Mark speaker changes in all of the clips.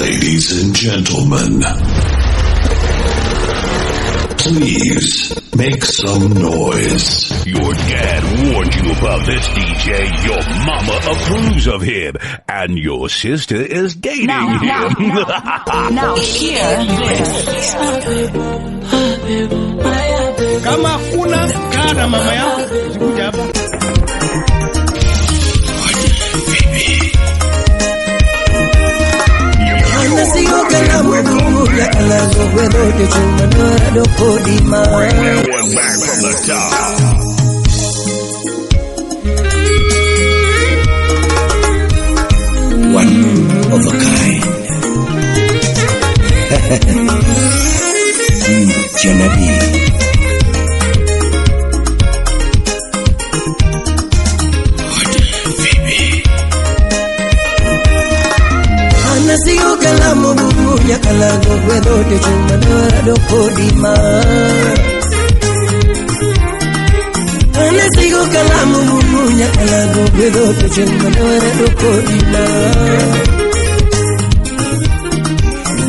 Speaker 1: Ladies and gentlemen, please make some noise.
Speaker 2: Your dad warned you about this DJ. Your mama approves of him. And your sister is dating
Speaker 3: Now,
Speaker 2: him.
Speaker 3: now, now, hear this.
Speaker 4: Kama hakuna kaa na mama yako, usikuja hapa.
Speaker 2: Bring that one back from the top.
Speaker 5: One of a kind. Janabi.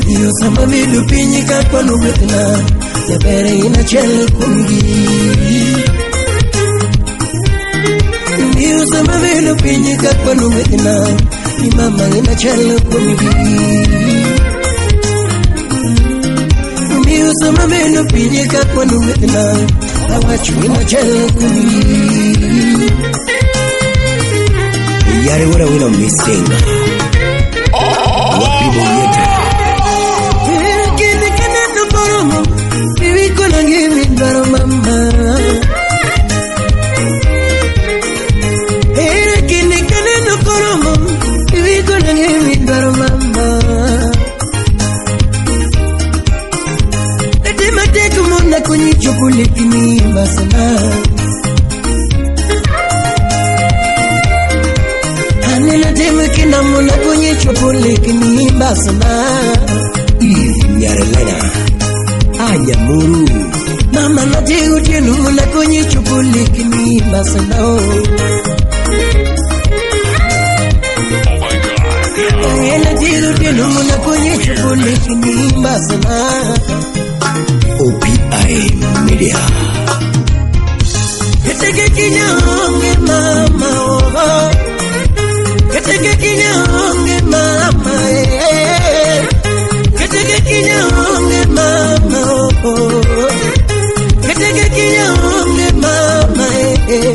Speaker 6: Iyo sama bedo piny ka kwano gwethna, jaber in achiel kuomgi. Iyo sama bedo piny ka kwano gwethna, ni mama in achiel kuomgi. Iyo sama bedo piny ka kwano gwethna, awacho in achiel kuomgi.
Speaker 5: Yare wara wina misenga. Wapi monyeta.
Speaker 6: Kinde kaneno koromo, iwikona gimi dwaro mama. Ere kinde kaneno koromo, iwikona gimi dwaro mama. Ete matek mona konyi chopo lekni basana. Aneno tim kinda mona konyi chopo lekni basana.
Speaker 5: Eve Nyarelena. Anyamuru.
Speaker 6: Mama natego tieno mona konyi chopo lekni basana.
Speaker 2: Oh my God.
Speaker 6: Natego tieno mona konyi chopo lekni basana.
Speaker 5: OPI Media.
Speaker 6: Keteke kinyonge mama oh. Keteke kinyonge mama eh. Keteke kinyonge mama oh. Keteke kinyonge mama eh.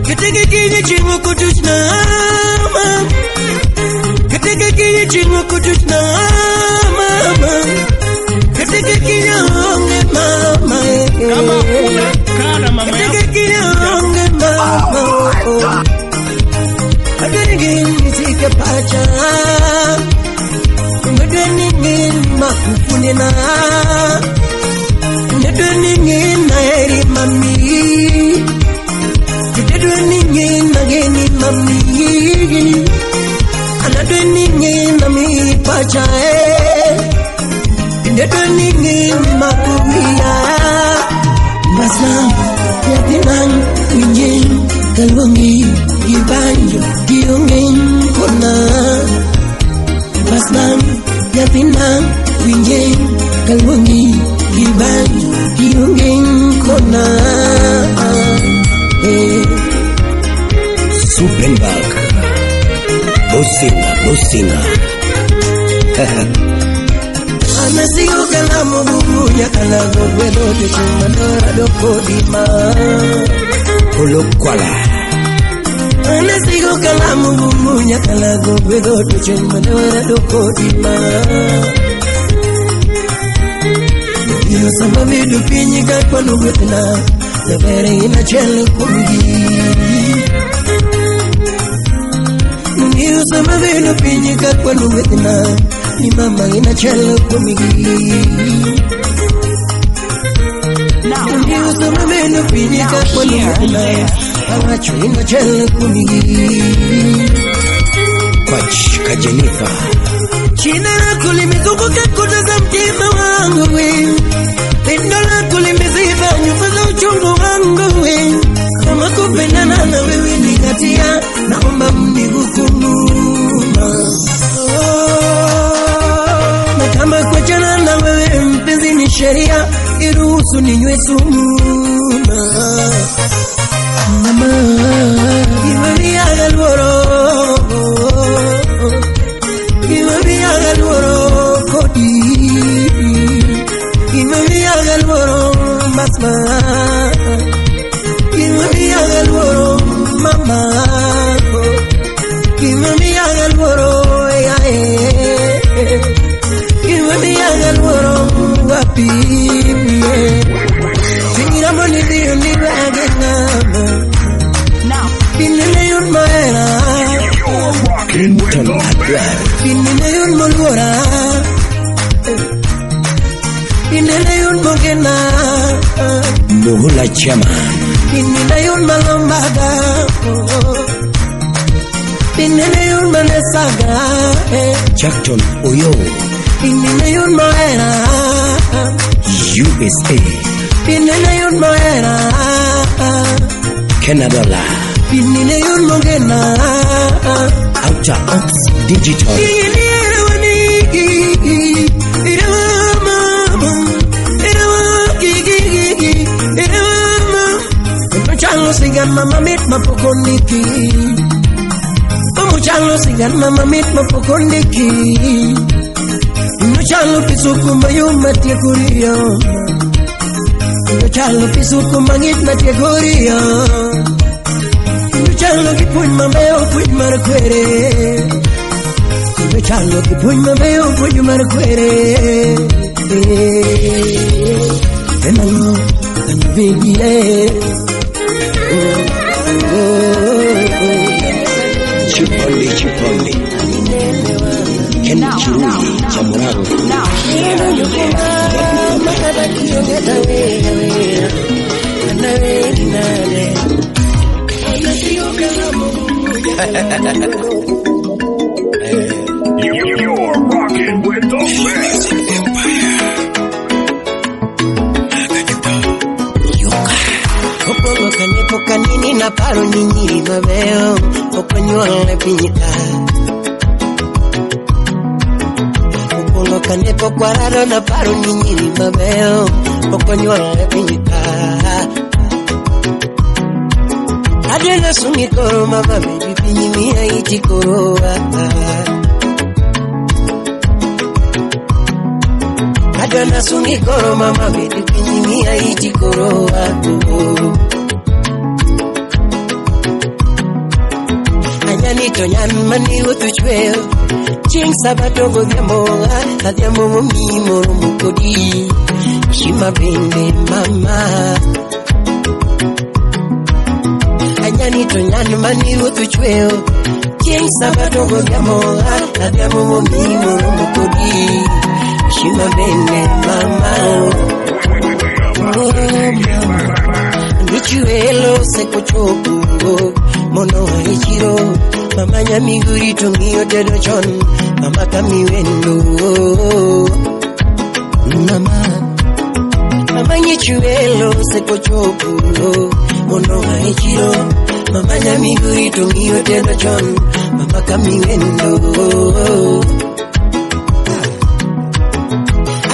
Speaker 6: Keteke kinye chingo kutuchna mama. Keteke kinye chingo kutuchna mama. Keteke kinyonge mama eh.
Speaker 4: Kama hakuna kaa na mama yako.
Speaker 6: Keteke kinyonge mama oh. Adweningin sike pacha, adweningin makufunena, adweningin naeri mami, adweningin nageni mami, adweningin nami pacha eh, adweningin makuia, masna yatinang winjin kalwangi. Gibanjo giongeng kona Basnam yatinam winjeng kalwangi gibanjo giongeng kona eh.
Speaker 5: Suppenberg. Bosinga, Bosinga.
Speaker 6: Anasigo kalamo bubunya kalago gwedo techumanora dokodima
Speaker 5: Olokwala.
Speaker 6: Anasigo kalamu bumunya kalago gwedo techumanora dokodima Iyo sama bedo piny ka kwano gwethna, jaber in achiel kuomgi. Iyo sama bedo piny ka kwano gwethna, ni mama in achiel kuomgi.
Speaker 3: Now,
Speaker 6: Iyo sama bedo piny ka kwano
Speaker 3: hear
Speaker 6: gwethna,
Speaker 3: this.
Speaker 6: awacho in achiel kuomgi.
Speaker 5: Kwach ka Jennifer.
Speaker 6: Jina lako limezunguka kuta za mtima wangu we. Pendo lako limeziba nyufa za uchungu wangu we. Kama kupendana na wewe ni hatia, naomba mnihukumu. Oh. Usiniruhusu ninywe sumu mama, imamiaga luoro, imamiaga luoro kodi, imamiaga luoro masma, imamiaga luoro mama, imamiaga luoro ya eh, imamiaga luoro wapi Singira ndio nibage ngama
Speaker 3: Now,
Speaker 6: Pinene yun maera
Speaker 2: You're rocking with
Speaker 5: Clinton
Speaker 2: the
Speaker 5: Adwar
Speaker 6: Pinene yun moluora Pinene yun mogena
Speaker 5: Muhula Chairman
Speaker 6: Pinene yun malombaga Pinene yun manesaga
Speaker 5: Jackton Oyo
Speaker 6: Pinene yun maera
Speaker 5: USA
Speaker 6: Pinene yun maera
Speaker 5: Canada
Speaker 6: Pinene yun mogena
Speaker 5: Outer Ops Digital
Speaker 6: Mama mit mapokoniki Omuchalo sigan mama mit mapokoniki Nuchalo pisuku mayu matie kurio Nuchalo pisuku mangit matie kurio Nuchalo kipuny mabeo puny mar kwere Nuchalo kipuny mabeo puny mar kwere Tenango anvigile
Speaker 5: Chipondi Chipondi Ken Kirui Chamurango
Speaker 3: now,
Speaker 2: You're rocking with the best.
Speaker 6: Opogo kanepo kanini na paro ni nyiri mabeyo okonyuol e piny ka Opogo kanepo kwararo na paro ni nyiri mabeyo okonyuol e piny ka Adena sungi koro mama bebi piny miya iti koro Adena sungi koro mama bebi piny miya iti koro Anyani to nyan mani wuotho chweyo Chieng' sabato godhiambo adhiambo momiyi moromo kodi Shima bende mama Anyani to nyan mani wuotho chweyo Chieng' sabato godhiambo adhiambo momiyi moromo kodi Shima bende mama Oh mama Nichiwelo sekochopo mono aichiro mama nyamiguri to ng'iyo tedo chon mama kamiwendo mama mama nyichiwelo sekochopo mono aichiro mama nyamiguri to ng'iyo tedo chon mama kamiwendo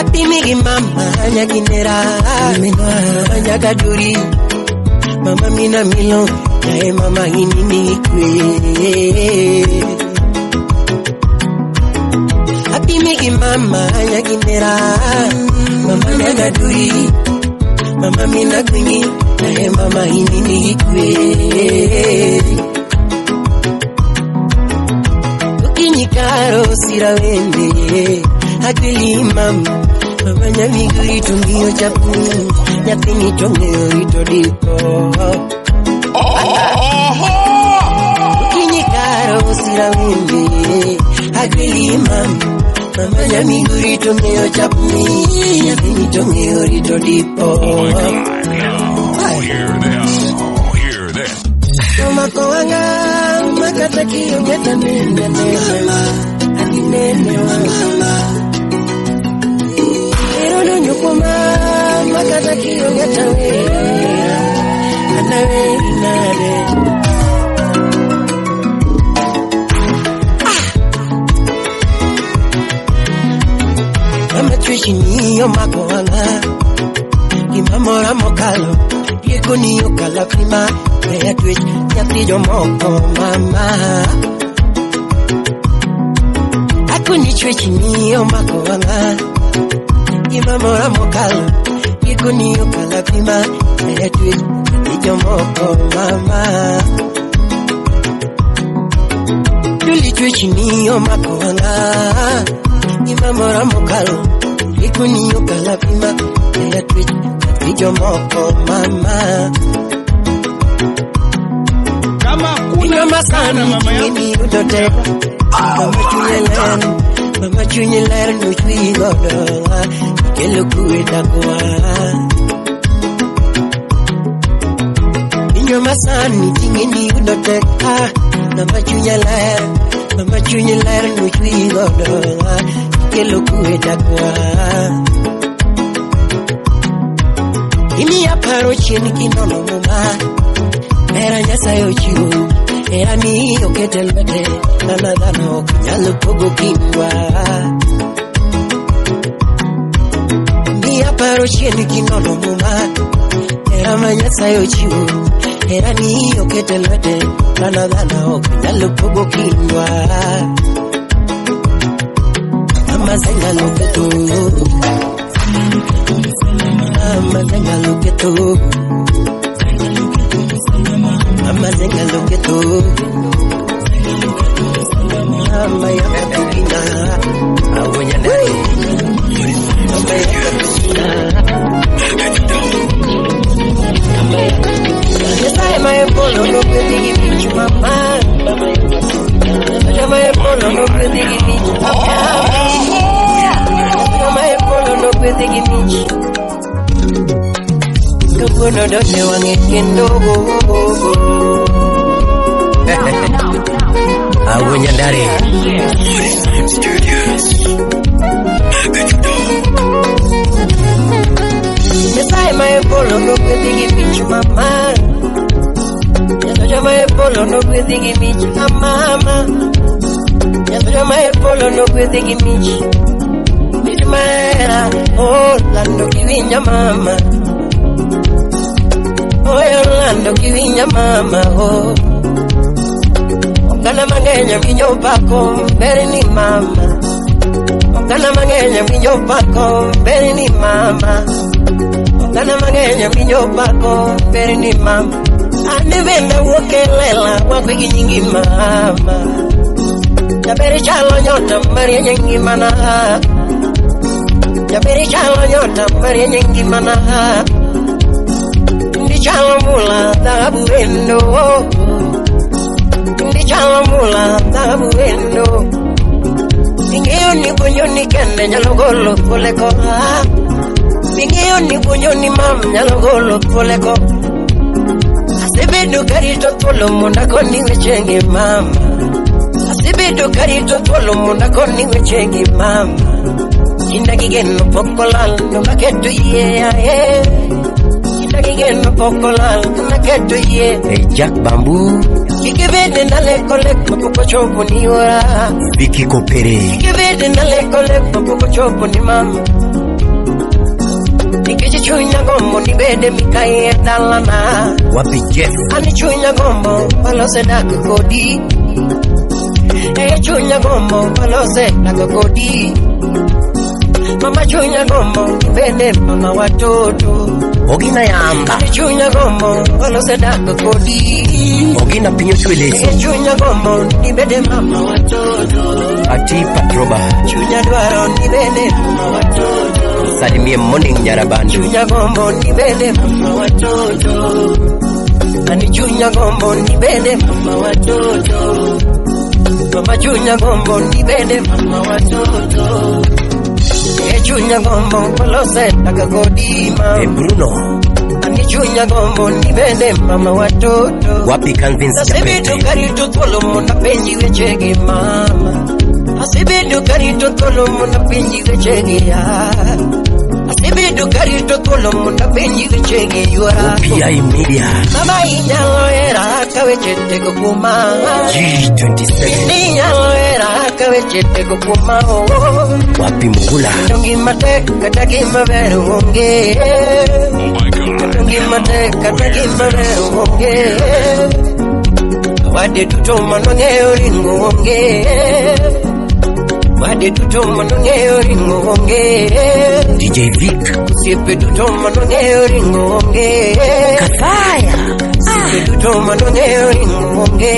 Speaker 6: Apimigi mama nyaginera mama nyagaduri mama mina milo nae mama inini kwe Apimigi mama nyaginera mama nyagaduri mama mina gwinyi nae mama inini kwe Okinyi karo sira wende agweli mama mama nyamiguri to ng'iyo chapni nyathini to ng'eyo rito diko Okinyi karo sira wende agweli mama mama nyamiguri to ng'eyo chapni nyathini to ng'eyo rito dipo
Speaker 2: Oh my God. Now, hear this. Hear this.
Speaker 6: Omako wang'a makata kionge to nene mama akinene mama Irodonjo kuoma makata kionge to anawe inade Mama chwechini omako wang'a mora mokalo rieko ni okala pima weya twech nyathi jomoko mama akoni chwech ni omako wang'a gima mora mokalo rieko ni okala pima weya twech nyathi jomoko mama Duli chwech ni omako wang'a gima mora mokalo rieko ni okala pima weya twech nyathi jomoko mama
Speaker 4: Kama hakuna msaada mama yako.
Speaker 6: Mama chunye ler no chwi godo kelo kwe dakwa Inyo masani tingeni udo teka mama chunye ler no chwi godo kelo kwe dakwa Imi aparo chien kinono muma Era Nyasaye ochiwo era ni okete lwete dhano dhano ok nyal pogo kindwa Miya paro chien kinono muma era ma Nyasaye ochiwo era ni okete lwete dhano dhano ok nyal pogo kindwa Mama zenga loketo Mama zenga loketo Mama zenga loketo Mama yakatukina
Speaker 5: Awonyandari.
Speaker 6: Mama yakatukina Mama yakatukina Nyasaye maepolo nokwedhi gi mich mama Nyasaye maepolo nokwedhi gi mich mama Nyasaye maepolo nokwedhi gi mich Kawuono donje wang'e kendo
Speaker 5: Awonyandari.
Speaker 6: Nyasaye maepolo nokwedhi gi mich mama Nyasaye maepolo nokwedhi gi mich mama Nyasaye maepolo nokwedhi gi mich mich mahera oh lando kiwinja mama oh lando kiwinja mama oh Oganda mang'eny winjo pako berni mama Oganda mang'eny winjo pako berni mama Oganda mang'eny winjo pako berni mama An bende awuok e lela wakwe gi nyingi mama Jaber chalo nyota marieny e ngimana Jaber chalo nyota marieny e ngimana Ndi chalo mula dhahabu endo Ndi chalo mula dhahabu endo Ing'eyo ni guonyo ni kende nyalo golo thuole ko Ing'eyo ni guonyo ni mam nyalo golo thuole ko Asebedo karito thuolo mondo akoni wechegi mama Asebedo karito thuolo mondo akoni wechegi mama Kinda gi geno pok olal donge aketo yie ae Kinda gi geno pok olal donge aketo yie
Speaker 5: Hey, Jack Bambu.
Speaker 6: Kik ibed na leko lek mapok ochopo ni ora
Speaker 5: Vicky Kopere.
Speaker 6: Kik ibed na leko lek mapok ochopo ni mama Nikech chunya gombo ni bede mikayi e dalana
Speaker 5: Wapi Jeff.
Speaker 6: An chunya gombo walose dak kodi E chunya gombo walose dak kodi Mama chunya gombo bede mama watoto
Speaker 5: Ogina Yamba.
Speaker 6: An chunya gombo walose dak kodi
Speaker 5: Ogina Pinyo Sweleso.
Speaker 6: E chunya gombo ni bede mama watoto
Speaker 5: Ati Patroba.
Speaker 6: Chunya dwaro ni bede mama watoto
Speaker 5: Salimie Morning Nyarabandu.
Speaker 6: Chunya gombo ni bede mama watoto Ani chunya gombo ni bede mama watoto Mama chunya gombo ni bede mama watoto E chunya gombo walose dak kodi
Speaker 5: E
Speaker 6: mama
Speaker 5: Bruno.
Speaker 6: Ani chunya gombo ni bede mama watoto
Speaker 5: Wapi Calvin
Speaker 6: Asebedo
Speaker 5: Chapete.
Speaker 6: karito thuolo mondo apenji wechegi mama Asebedo karito thuolo mondo apenji wechegi ya Asebedo karito thuolo mondo apenji wechegi yuora
Speaker 5: PI Media.
Speaker 6: Mama inyalo hera ka weche tego kuoma
Speaker 5: G27.
Speaker 6: Inyalo hera ka weche tego kuoma oh.
Speaker 5: Wapi Mugula.
Speaker 6: To gima tek kata gima ber onge
Speaker 2: Oh my God.
Speaker 6: Gima tek kata gima ber onge. Wade duto manong'eyo ringo onge. Wade duto manong'eyo ringo onge.
Speaker 5: DJ Vic
Speaker 6: Osiepe duto manong'eyo ringo onge.
Speaker 5: Kafaya
Speaker 6: Osiepe duto manong'eyo ringo onge.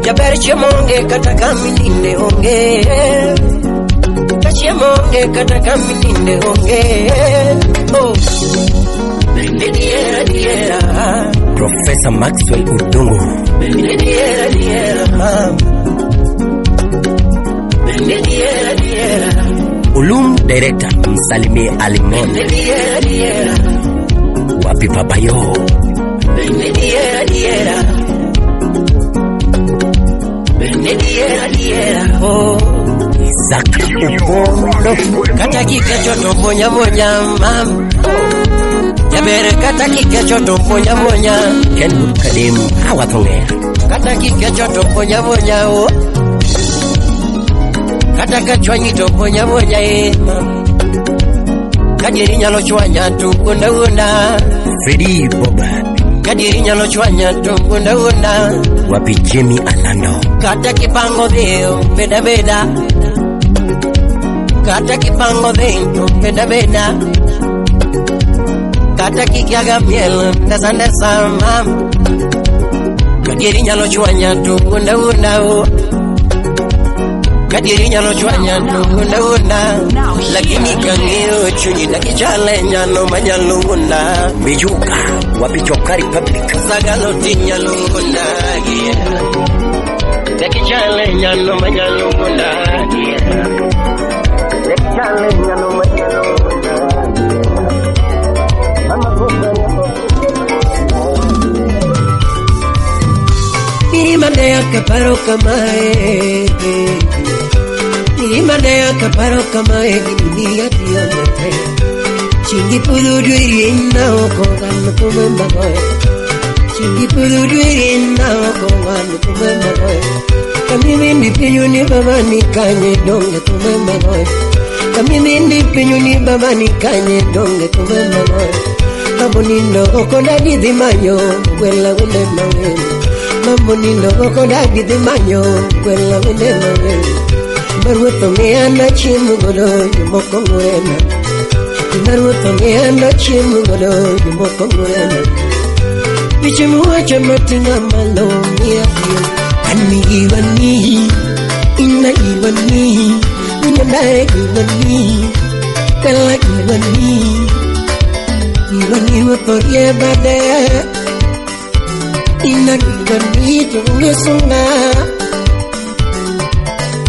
Speaker 6: Jaber chiemo onge kata kamininde onge. Ka chiemo onge kata kamininde onge. Oh. Bende diera diera.
Speaker 5: Professor Maxwell Udongo
Speaker 6: Bende diera diera mama. Bende diera diera.
Speaker 5: Ulum Director msalimie Alimon
Speaker 6: Bende diera diera.
Speaker 5: wapi papayo
Speaker 6: Bende diera diera. Bende diera diera. Oh.
Speaker 5: Isaac Ugondo
Speaker 6: Kata kikecho to bonya bonya mam. Jaber kata kikecho to bonya bonya.
Speaker 5: Kenwood Kadem Awathong'er
Speaker 6: Kata kikecho to bonya bonya oh. Kata kachwanyi to bonya bonya eh mam. Kadieri nyalo chwanya to wuonda wuonda.
Speaker 5: Fredi Boba
Speaker 6: Kadieri nyalo chwanya to wuonda wuonda.
Speaker 5: wapi Jamie Alando
Speaker 6: Kata kipango dhiyo beda beda. Kata kipango dhi to beda beda. Kata kikiaga miel ndesa ndesa mam. Kadieri nyalo chwanya to wuonda wuonda o. Kadieri nyalo chwanya to wuonda wuonda. Lakini kang'iyo chunyi dakichale nyalo manyalo wuonda.
Speaker 5: Mijuka wapi Chokari Public
Speaker 6: Sagalo ti nyalo wuonda. Yeah. Dakichale nyalo manyalo wuonda. Yeah. Dakichale nyalo manyalo wuonda. Yeah. Mama kosa Irimane akaparo kamae Irimane akaparo kamae Gimiya tiyo mate Chingi pudu irina oko ganu kumemba goe Chingi pudu irina oko ganu kumemba goe Kamimi ndi pinyu ni baba ni kanye donge kumemba goe Kamimi ndi pinyu ni baba ni kanye donge kumemba goe Mambo nindo oko dadi dhi manyo gwela wende mang'eny Mambo nindo oko dadi dhi manyo gwela wende mang'eny Maruoth ong'eya nachiemo godo jomoko ng'urena Maruoth ong'eya nachiemo godo jomoko ng'urena Weche muwacho noting'a malo miya piem An giwani ina giwani Winyo giwani kala giwani Giwani ruoth orie bade Ina giwani to onge sunga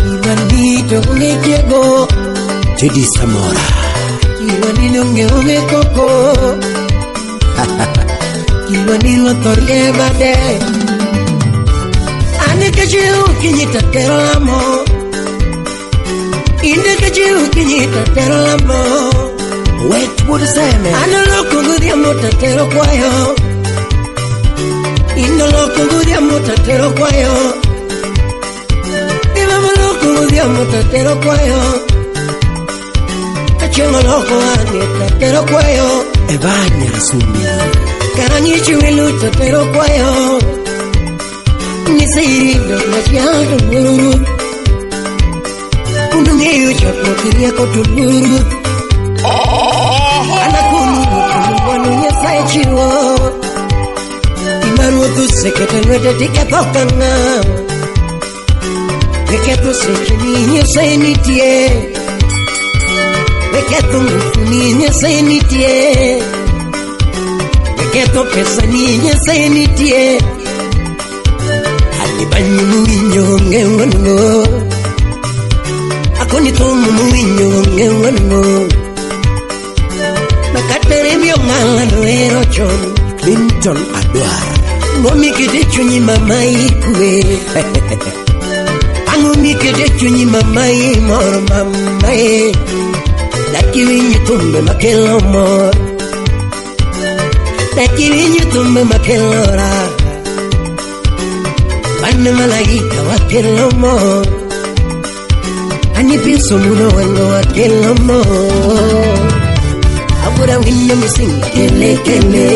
Speaker 6: Giwani to onge tiego
Speaker 5: Teddy Samora
Speaker 6: Giwani donge onge koko Giwani ruoth orie bade An kachiew okinyi tatero lamo Inde kachiew okinyi tatero lamo
Speaker 5: Wet wuod Seme
Speaker 6: An oloko godhiambo tatero kwayo Indo loko godhiambo tatero kwayo Imama loko godhiambo tatero kwayo Achieng' oloko wang'e tatero kwayo
Speaker 5: Evanya Rasumbi
Speaker 6: Karang'icho welo tatero kwayo Nisirindo machiel to luoro ruoth Kundo ng'eyo chokruok gi rieko to luoro ruoth Anakonu ruoth Nyasaye chiwo Gima ruoth oseketo e lwete tiketho ka ng'a Weketho secheni Nyasaye nitie Weketho ngufuni Nyasaye nitie Weketho pesani Nyasaye nitie Anibanyi muwinjo onge wuon-go Akoni thum muwinjo onge wuon-go Makatere miong'ala nohero chon
Speaker 5: Clinton Adwar
Speaker 6: Ang'o mikete chunyi mama ikwe Ang'o mikete chunyi mama imor mama e Dak iwinj thumbe makelo mor Dak iwinj thumbe makelo raha Wan malaika wakelo mor Anipiso muno wango wakelo mor Awura winyo misinga kele kele.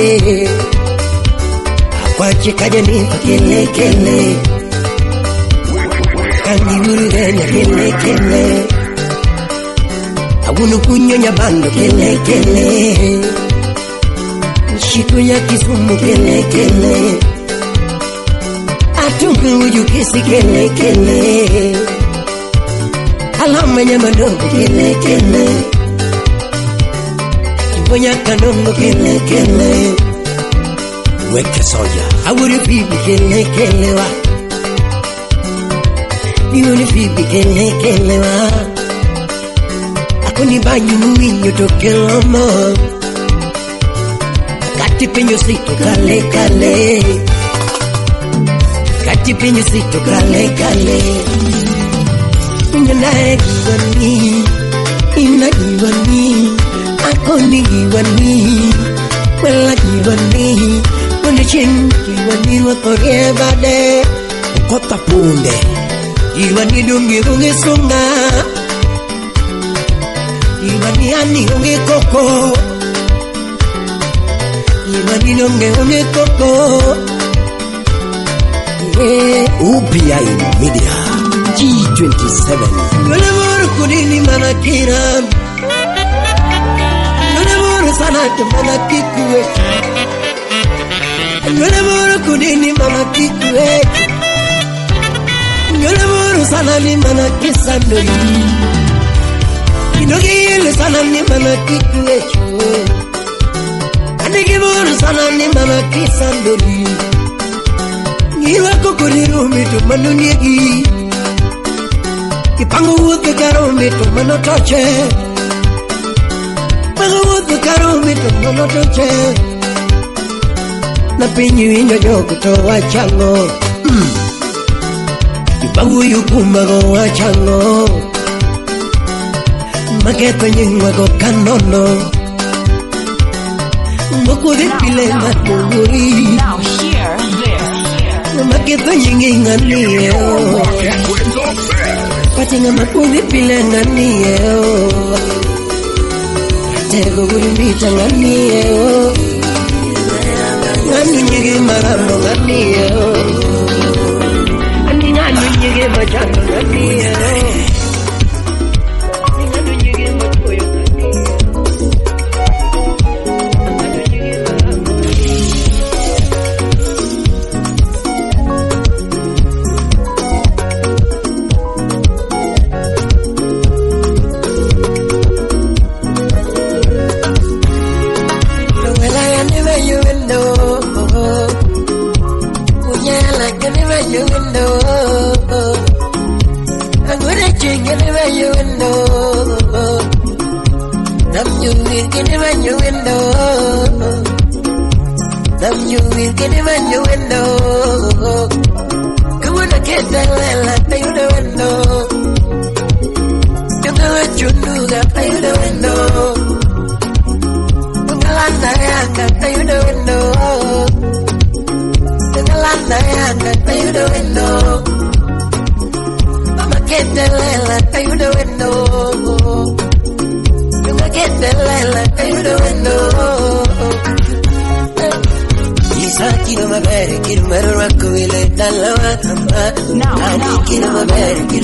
Speaker 6: Akwache kaja nipa kele kele. Kandi urugenya kele kele. Awunu kunyo nyabando kele kele. Shiku ya Kisumu kele kele. Atungu ujukisi kele kele. Alama nyamandogo kele kele. Kibonya kanongo kele kele.
Speaker 5: Weke soja.
Speaker 6: Awuri fibi kele kele wa. Niwoni fibi kele kele wa. Akoni banyu muwinyo tokelomo. Kati penyo sito kale kale. Kati penyo sito kale kale. Ninae giwani, ina giwani, akoni giwani, wela giwani, wende chin giwani wakorie bade.
Speaker 5: Kota punde.
Speaker 6: Giwani dungi unge sunga, giwani ani unge koko, giwani dungi unge koko. Yeah.
Speaker 5: UPI Media G27.
Speaker 6: Noleburu kudini manakira, noleburu sanate manakikuwe, noleburu kudini manakikuwe, noleburu sanani manakisandoi, inogile sanani manakikuwe, anigiburu sanani manakisandoi, niwa kokorirumi tumanuniegi. Kipango wuoth karome to mano toche. Pango wuoth karome to mano toche. Na piny winjo jogo to wachango. Kipango yukumago wachango. Maketho nyingwago kanono. Mokudhi pile matuguri.
Speaker 3: Now hear this.
Speaker 6: Maketho nyingi ng'anie. Patinga makudhi pile ng'anie. Tego gurimita ng'anie. Ng'ani nyige marambo ng'anie. Ani ng'ani nyige machando ng'anie. Ng'ani nyige machoyo ng'anie. Ng'ani nyige marambo ng'anie.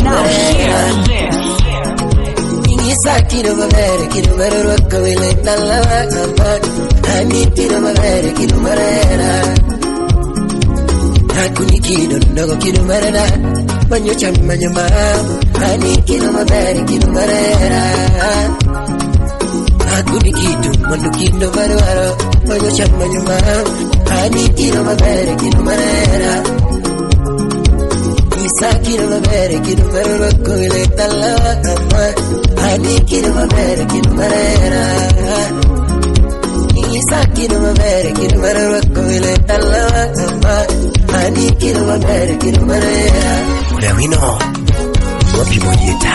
Speaker 3: Now hear this.
Speaker 5: Ule wino wapi mojita.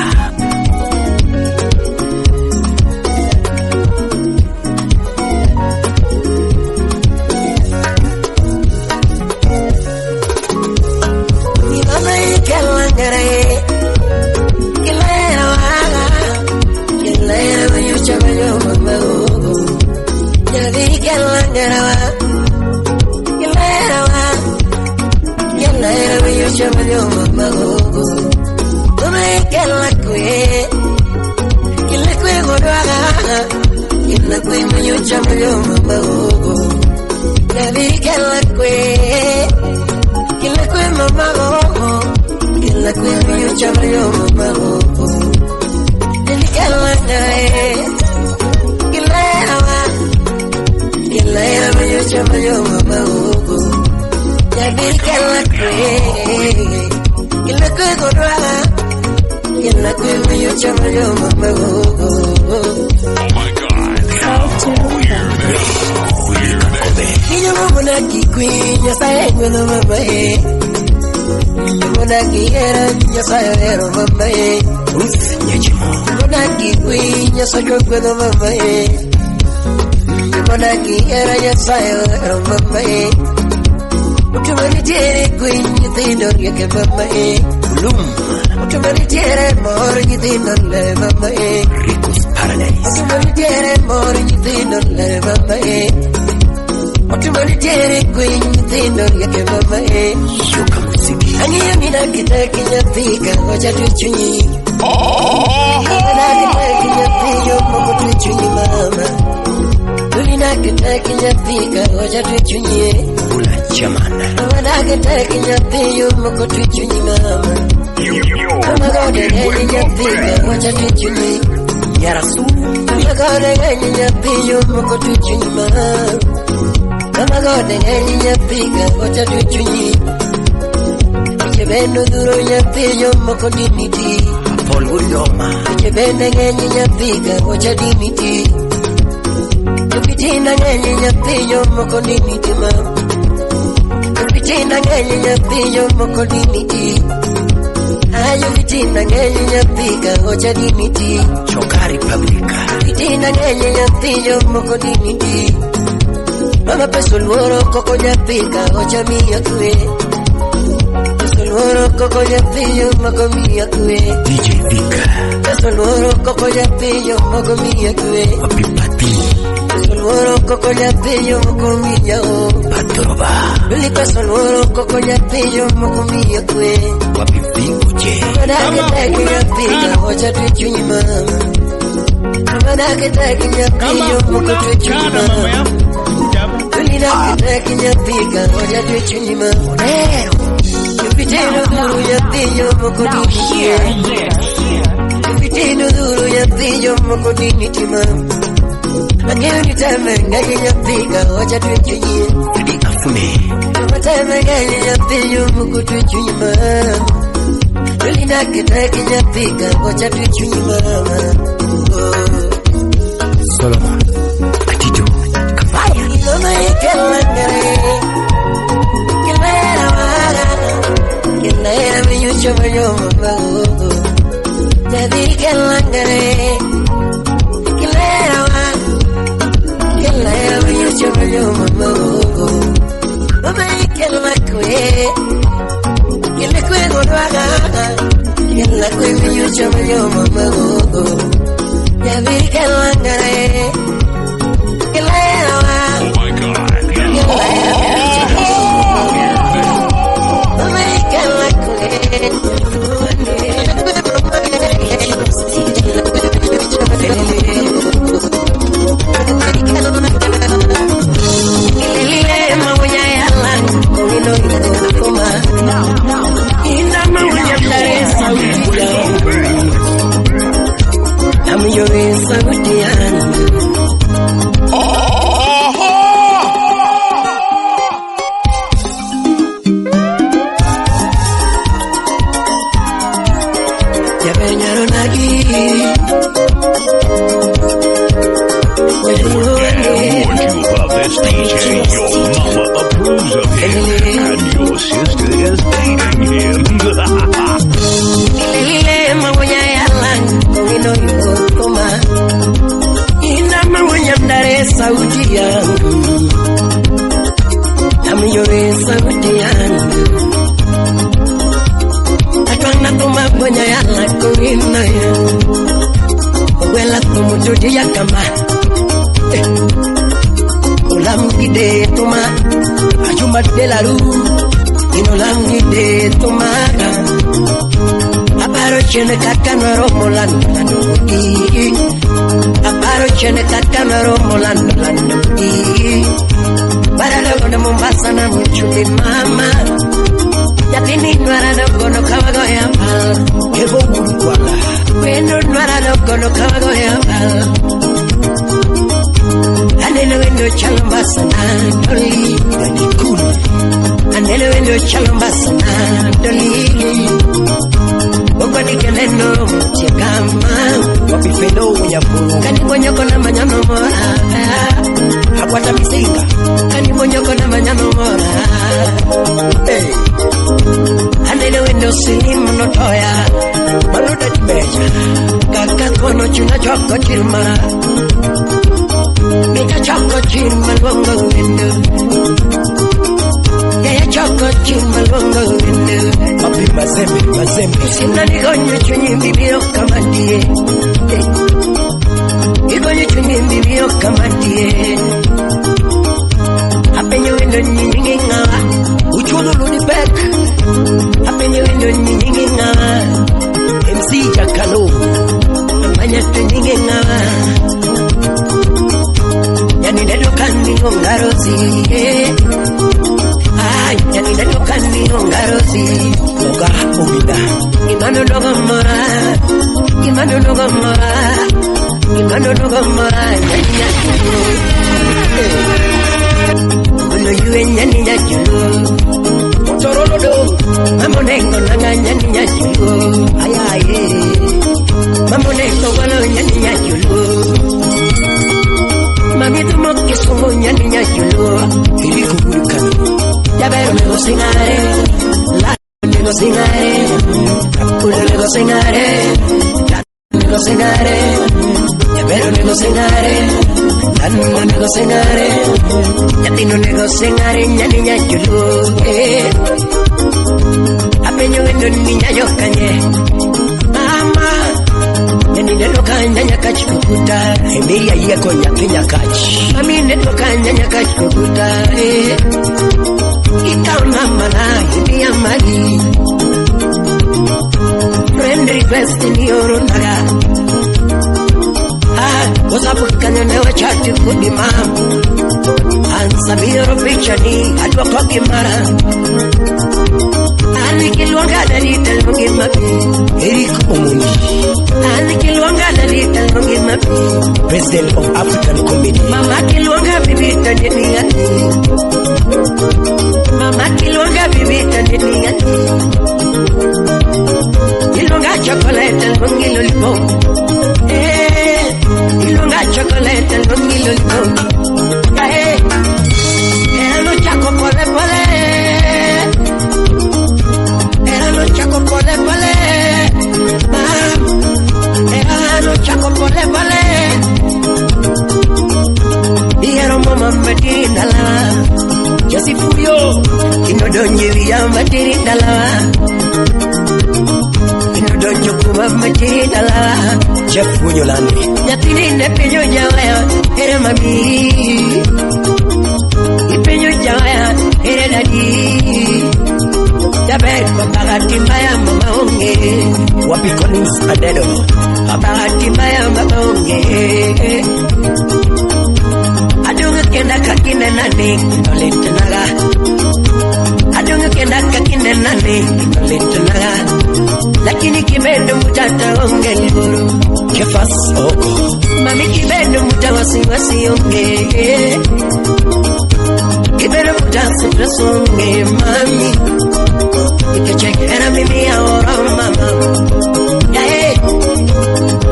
Speaker 6: Kilera chama mama gogo. Mama kela kwe. Kila kwe godwaga. Kila kwe manyo chama mama gogo. Nabi kela kwe. Kila kwe mama gogo. Kila kwe manyo chama mama gogo. Nili kela nae. Kila awa. Kila manyo chama mama gogo. Nabi kela kwe. Kila kwe godwaga. Kila kwe manyo chama mama gogo.
Speaker 2: Oh my God. Hear this. Hear this.
Speaker 6: Ninyamona kikwi nyasaye ngweno mama e. Ninyamona kihera nyasaye hero mama e.
Speaker 5: Ruth Nyachimo.
Speaker 6: Ninyamona kikwi nyasaye ngweno mama e. Ninyamona kihera nyasaye hero mama e. Utumanitiere kwi nyithindo rieke mama e.
Speaker 5: Lum.
Speaker 6: Utumanitiere mor nyithindo le mama e.
Speaker 5: Rico's Paradise.
Speaker 6: Utumanitiere mor nyithindo le mama e. Utumanitiere kwi nyithindo rieke mama e.
Speaker 5: Yoka Muziki.
Speaker 6: Ang'iyo ni nakitaki nyathi ka ocha twe chunyi. Nakitaki nyathi yo moko twe chunyi mama. Tuli nakitaki nyathi ka ocha twe chunyi.
Speaker 5: Bula Chaman.
Speaker 6: Nakitaki nyathi yo moko twe chunyi mama.
Speaker 2: You're
Speaker 6: Mama gode
Speaker 2: rocking
Speaker 6: ng'eny
Speaker 2: with the
Speaker 6: nyathi ka
Speaker 2: best.
Speaker 6: ocha twe chunyi.
Speaker 5: Yarasu.
Speaker 6: Mama gode ng'eny nyathi yo moko twe chunyi mama. Mama gode ng'eny nyathi ka ocha twe chunyi. Chebendo duro nyathi yo moko diniti.
Speaker 5: Paul Willioma.
Speaker 6: Chebende ng'eny nyathi ka ocha diniti. Jopitina ng'eny nyathi yo moko diniti ma. Jopitina ng'eny nyathi yo moko diniti. Ayo fitina ng'eny nyathi ka ocha diniti.
Speaker 5: Chokari Publica.
Speaker 6: Fitina ng'eny nyathi yo moko diniti. Mama peso luoro koko nyathi ka ocha miyo kwe. Peso luoro koko nyathi yo moko miyo kwe.
Speaker 5: DJ Vika.
Speaker 6: Peso luoro koko nyathi yo moko miyo kwe.
Speaker 5: Wapi Pati.
Speaker 6: Peso luoro koko nyathi yo moko miyo.
Speaker 5: Patoroba.
Speaker 6: Luli peso luoro koko nyathi yo moko miyo kwe.
Speaker 5: Wapi Vingoje.
Speaker 6: Manake
Speaker 4: Kama
Speaker 6: taki nyathi
Speaker 4: huna
Speaker 6: ka ocha twe chunyi mama. Manake taki nyathi
Speaker 4: Kama
Speaker 6: yo moko
Speaker 4: huna
Speaker 6: twe chunyi
Speaker 4: kada mama
Speaker 6: mama.
Speaker 4: yako kuja hapa.
Speaker 6: Luli nakitaki nyathi ka ocha twe chunyi mama. Jupitino duro nyathi yo moko
Speaker 3: Now
Speaker 6: diniti.
Speaker 3: hear this.
Speaker 6: Jupitino duro nyathi yo moko diniti mama. Ang'eyo ni teme ng'eny nyathi ka ocha twe chunyi.
Speaker 5: Fredi Afume.
Speaker 6: Teme ng'eny nyathi yo moko twe chunyi mama. Luli nakitaki nyathi ka ocha twe chunyi mama. Oh.
Speaker 5: Solomon. Atito. Kabaya.
Speaker 6: Mama ikela ngare. Kila wala. Kila minyo chama yo mama gogo. Jadi kela ngare. Kila wala. Kila minyo chama yo mama gogo. Mama ikela kwe. Kila kwe godwaga. Kila kwe minyo chama yo mama gogo. Jadi kela ngare. Kila wala.
Speaker 2: Oh my God. Your dad warned you about this DJ. Your mama approves of him. And your sister is dating him.
Speaker 6: Sauti yangu namyowe sauti yangu atwana tumabonya yala kuina wela tumutudi yakama ulamgide tuma ajuma delaru Inolamide tumaka Aparo chene kaka naromo lando lando buti Aparo chene kaka naromo lando lando buti Para logo na Mombasa na mchumbi mama Yatini nwara logo no kawago ya mbal
Speaker 5: Kevo Bukwala
Speaker 6: Wendo nwara logo no kawago ya mbal Anene wendo chalombasa na doli
Speaker 5: Danikul
Speaker 6: Anene wendo chalombasa na doli Boko nikeneno mchikama
Speaker 5: Wapifendo Nyamburu
Speaker 6: Kanibonyoko na manyano mora
Speaker 5: Hakwata misinga
Speaker 6: Kanibonyoko na manyano mora
Speaker 5: Hey
Speaker 6: Anene wendo silimu notoya
Speaker 5: Maluda dimeja
Speaker 6: Kaka kono chuna choko chirma Mika choko chirma luongo wendo Yaya choko chirma luongo wendo
Speaker 5: Mapi mazembe mazembe
Speaker 6: Sina nigonyo chunyi mbibiro kama die Igonyo chunyi mbibiro kama die Apenyo wendo nyingi ngawa
Speaker 5: Uchudu lunipek
Speaker 6: Apenyo wendo nyingi ngawa
Speaker 5: MC Jakalo
Speaker 6: Amanya nyingi ngawa Yani nedokani ongarozi Ay, yani nedokani ongarozi
Speaker 5: Oga Omida
Speaker 6: Imano dogo mora Imano dogo mora Imano dogo mora Nyani nyajulu Ulo yuwe nyani nyajulu
Speaker 5: Motorolo do
Speaker 6: Mamonengo nanga nyani nyajulu Ayaye Mamonengo walo nyani nyajulu Mami tumo kisumu nyani nyajulu
Speaker 5: Iliko Bulikano
Speaker 6: Jabero nego singare La nego singare Ulo nego singare La nego singare Jabero nego singare La nego singare Yatino nego singare nyani nyajulu Apenyo wendo ninya yokanye Mama Nyani nedoka nyanya kachikukuta
Speaker 5: Emilia yeko nyapinya kachi
Speaker 6: Mami nedoka nyanya kachikukuta Ikaona mana ibia mali Friend request ni oronaga Ah, wasapu kanya newa chati kudi mam Ansa biro picha ni adwa kogi mara Ani kilwanga dalita lungi mapi
Speaker 5: Eric Omondi
Speaker 6: Ani kilwanga dalita lungi mapi
Speaker 5: President of African Comedy
Speaker 6: Mama kilwanga bibi tanini ati Mama kilwanga bibi tanini ati Ilonga chocolate lungi lollipop Eh Ilonga chocolate lungi lollipop Eh Era no chako pole pole Era no chako pole pole Mam Era no chako pole pole Iero mama medina la
Speaker 5: Jesse Furio
Speaker 6: Inodonje via madina la Inodonje kuma madina la
Speaker 5: Jeff Bunyolande
Speaker 6: Nyatini ne penyo jawaya ere mami Ipenyo jawaya ere dadi Jaber kwa bahati mbaya mama onge
Speaker 5: Wapi Collins Adedo
Speaker 6: Kwa bahati mbaya mama onge Adunga kenda kakine nani kinolitanaga Adunga kenda kakine nani kinolitanaga Lakini kibendo mutata onge liburu
Speaker 5: Kefas Oko
Speaker 6: Mami kibendo muta wasiwasi onge Kibendo muta stress onge mami Ikechekera mimi ya oro mama Yae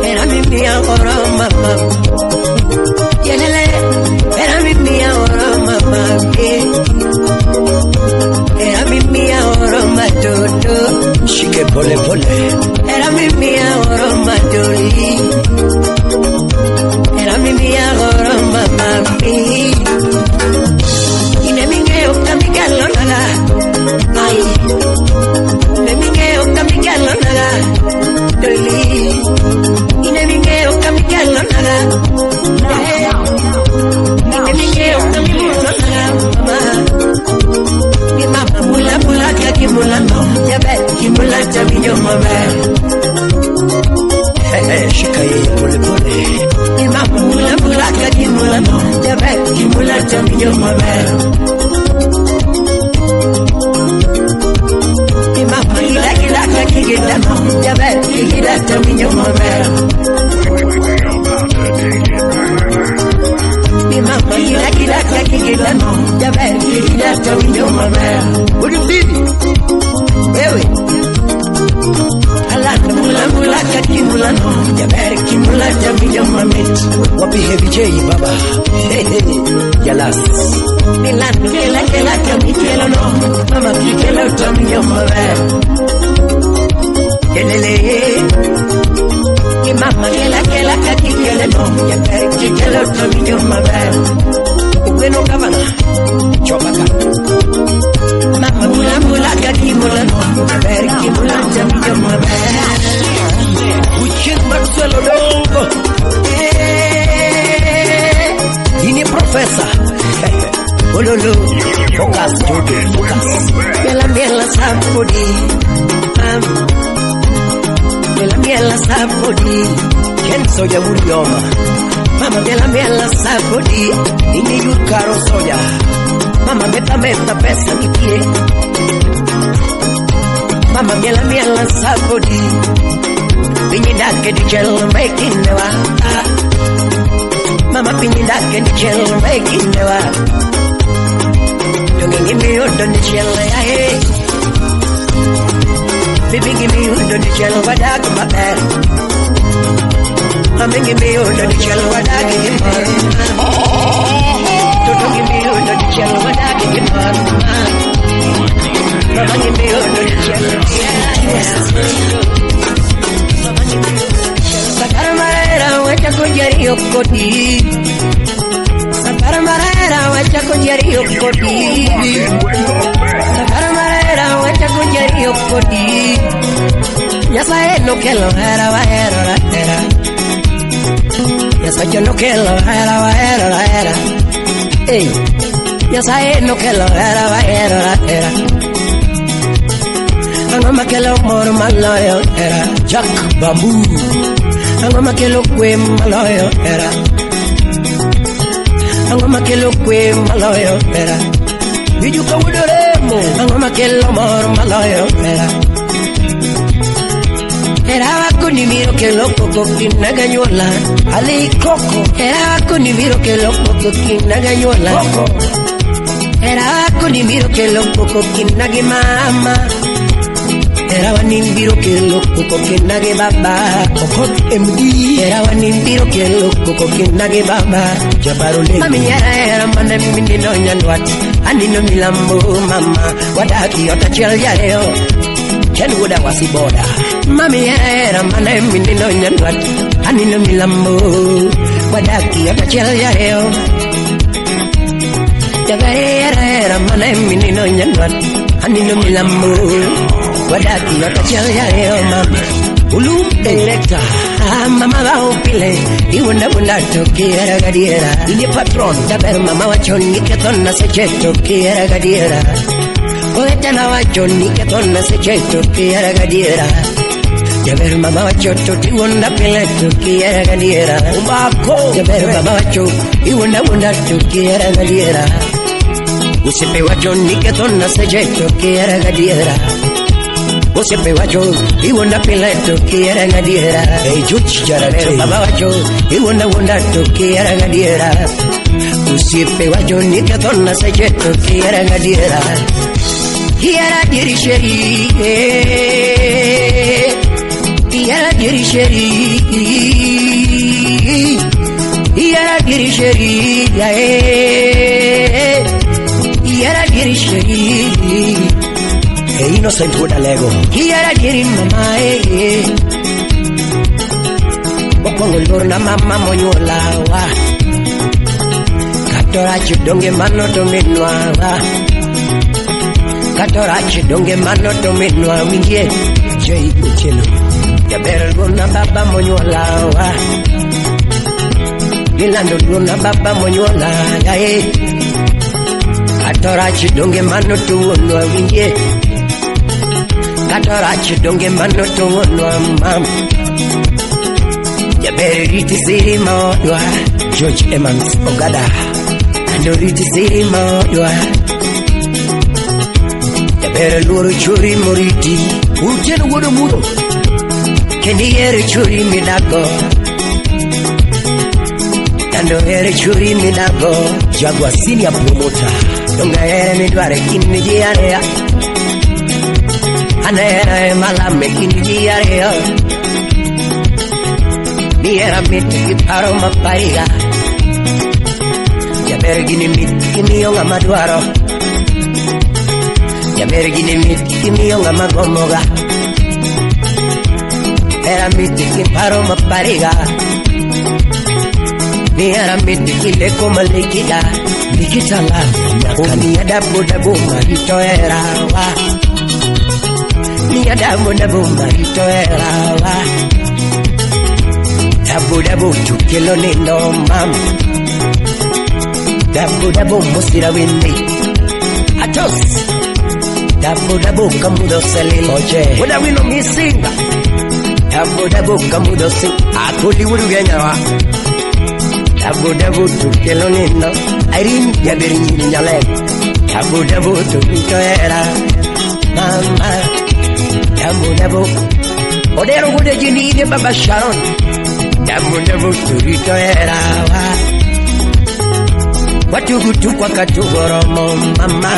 Speaker 6: Era mimi ya oro mama Yelele Era mimi ya oro mama Era mimi ya oro matoto
Speaker 5: Shike pole pole
Speaker 6: Era mimi ya oro matoli Era mimi ya oro mama Ine mingeo kamigalo naga Ay Ine mingeo kamigalo naga Doli Ine mingeo kamigalo naga Ine mingeo kamigalo naga Mama Ni mama mula mula tawinjo maber.
Speaker 5: Shika yeye pole pole.
Speaker 6: Mama mula mula kakimula no, jaber kimula tawinjo maber. Mama kila kila kakigida no, jaber kigida tawinjo maber. Mama kila kila kakigida no, jaber kigida tawinjo maber.
Speaker 5: Uli mdidi wewe.
Speaker 6: Alanda mula mula kakimula no, jaber kimula tawinjo mamit.
Speaker 5: Wapi Heavy J baba. Yalas.
Speaker 6: Milando kela kela kamikelo no, mama kikelo tawinjo maber. Kelele. Mama kela kela kakikelo no, jaber kikelo tawinjo maber.
Speaker 5: Ugweno gavana. Chopaka.
Speaker 6: Mama mula mula kakimula no, jaber kimula tawinjo maber.
Speaker 5: Uchin Maxwell Odongo. Ini professor. Ololo. Focus, focus.
Speaker 6: Miela miela sapodi. Miela miela sapodi.
Speaker 5: Ken Soja Urioma.
Speaker 6: Mama miela miela sapodi.
Speaker 5: Ini Yukaro Soja.
Speaker 6: Mama meta meta pesa nitie. Mama miela miela sapodi. Pinyi dake di chel mekinewa. Mama pinyi dake di chel mekinewa. Dongi mi udo di chel ya he. Bibi mi udo di chel wadak maber. Mami mi udo di chel wadak gimor. Toto mi udo di chel wadak gimor. Mama mi udo di chel. Sakar marera wacha kujariyo kodi. Sakar marera wacha kujariyo kodi. Sakar marera wacha kujariyo kodi. Nyasaye nokelo hera wahero hera. Nyasaye nokelo hera wahero hera. Ey, Nyasaye nokelo hera wahero hera. Ang'o makelo mor maloyo hera?
Speaker 5: Jack Bamboo.
Speaker 6: Ang'o makelo kwe maloyo hera? Ang'o makelo kwe maloyo hera?
Speaker 5: Biju kawudoremo.
Speaker 6: Ang'o makelo mor maloyo hera? Hera wako ni biro kelo koko kinaganyuola.
Speaker 5: Ali koko.
Speaker 6: Hera wako ni biro kelo koko kinaganyuola.
Speaker 5: Koko.
Speaker 6: Hera wako ni biro kelo koko kinagi mama. Hera wani biro kelo koko kinagi baba.
Speaker 5: Okot MD.
Speaker 6: Hera wani biro kelo koko kinagi baba.
Speaker 5: Jabarole.
Speaker 6: Mami hera hera mane minino nyandwat. Anino milambo mama. Wadaki otachiel jareo.
Speaker 5: Ken wuoda wasiboda.
Speaker 6: Mami hera hera mane minino nyandwat. Anino milambo. Wadaki otachiel jareo. Jabare hera hera mane minino nyandwat. Anino milambo. Wadaki otachiel jareo mama.
Speaker 5: Ulu director.
Speaker 6: Ah, mama bao pile. Iwunda wunda to kiera gadiera.
Speaker 5: Ini patron.
Speaker 6: Jaber mama wacho ni ketona seche to kiera gadiera. Owetena wacho ni ketona seche to kiera gadiera. Jaber mama wacho to iwunda pile to kiera gadiera.
Speaker 5: Umako.
Speaker 6: Jaber mama wacho iwunda wunda to kiera gadiera. Usipe wacho ni ketona seche to kiera gadiera. Usipe wacho iwunda pile to kiera gadiera.
Speaker 5: Hey Juch Jarate.
Speaker 6: Baba wacho iwunda wunda to kiera gadiera. Usipe wacho ni ketona seche to kiera gadiera. Kiera dirisheri. Kiera dirisheri. Kiera dirisheri. Kiera dirisheri.
Speaker 5: E Innocent wuod Alego.
Speaker 6: Kiera diri mama eh. Mokwongo luorna mama monyuolawa. Kata rach donge mano to minwa. Kata rach donge mano to minwa winjie.
Speaker 5: J Otieno.
Speaker 6: Jaber luorna baba monyuolawa. Milando luorna baba monyuola eh. Kata rach donge mano to wuonwa winjie. Kata rach donge mano tong'onwa mama. Jaber riti siri maodwa.
Speaker 5: George Evans Ogada.
Speaker 6: Ando riti siri maodwa. Jaber luoro churi moriti.
Speaker 5: Utieno wuod Omudo.
Speaker 6: Kendo ihero churi midago. Kendo ihero churi midago.
Speaker 5: Jaguar Senior Promoter.
Speaker 6: Donge here midwaro e kind ji ariyo. An hera ema lamo e kind ji ariyo. Ni hera mit gi paro mapariga. Jaber gini mit kimiyo ng'ama dwaro. Jaber gini mit kimiyo ng'ama gomboga. Hera mit gi paro mapariga. Ni hera mit gi leko malikiga.
Speaker 5: Nikita Love Nyakani.
Speaker 6: Omiya dabo dabo marito hera wa. Miya dabo dabo marito hera wa. Dabo dabo to kelo nindo mama. Dabo dabo mosira wende. Atos. Dabo dabo kamudo selil.
Speaker 5: Oje.
Speaker 6: Wada wino misinga. Dabo dabo kamudo si. Akoli wudu genyawa. Dabo dabo to kelo nindo. Irene jaberi nyiri nyale. Dabo dabo to rito hera. Mama. Dabo dabo. Odero wude jini ine baba Sharon. Dabo dabo to rito hera wa. Watugutu kwa katugoromo mama.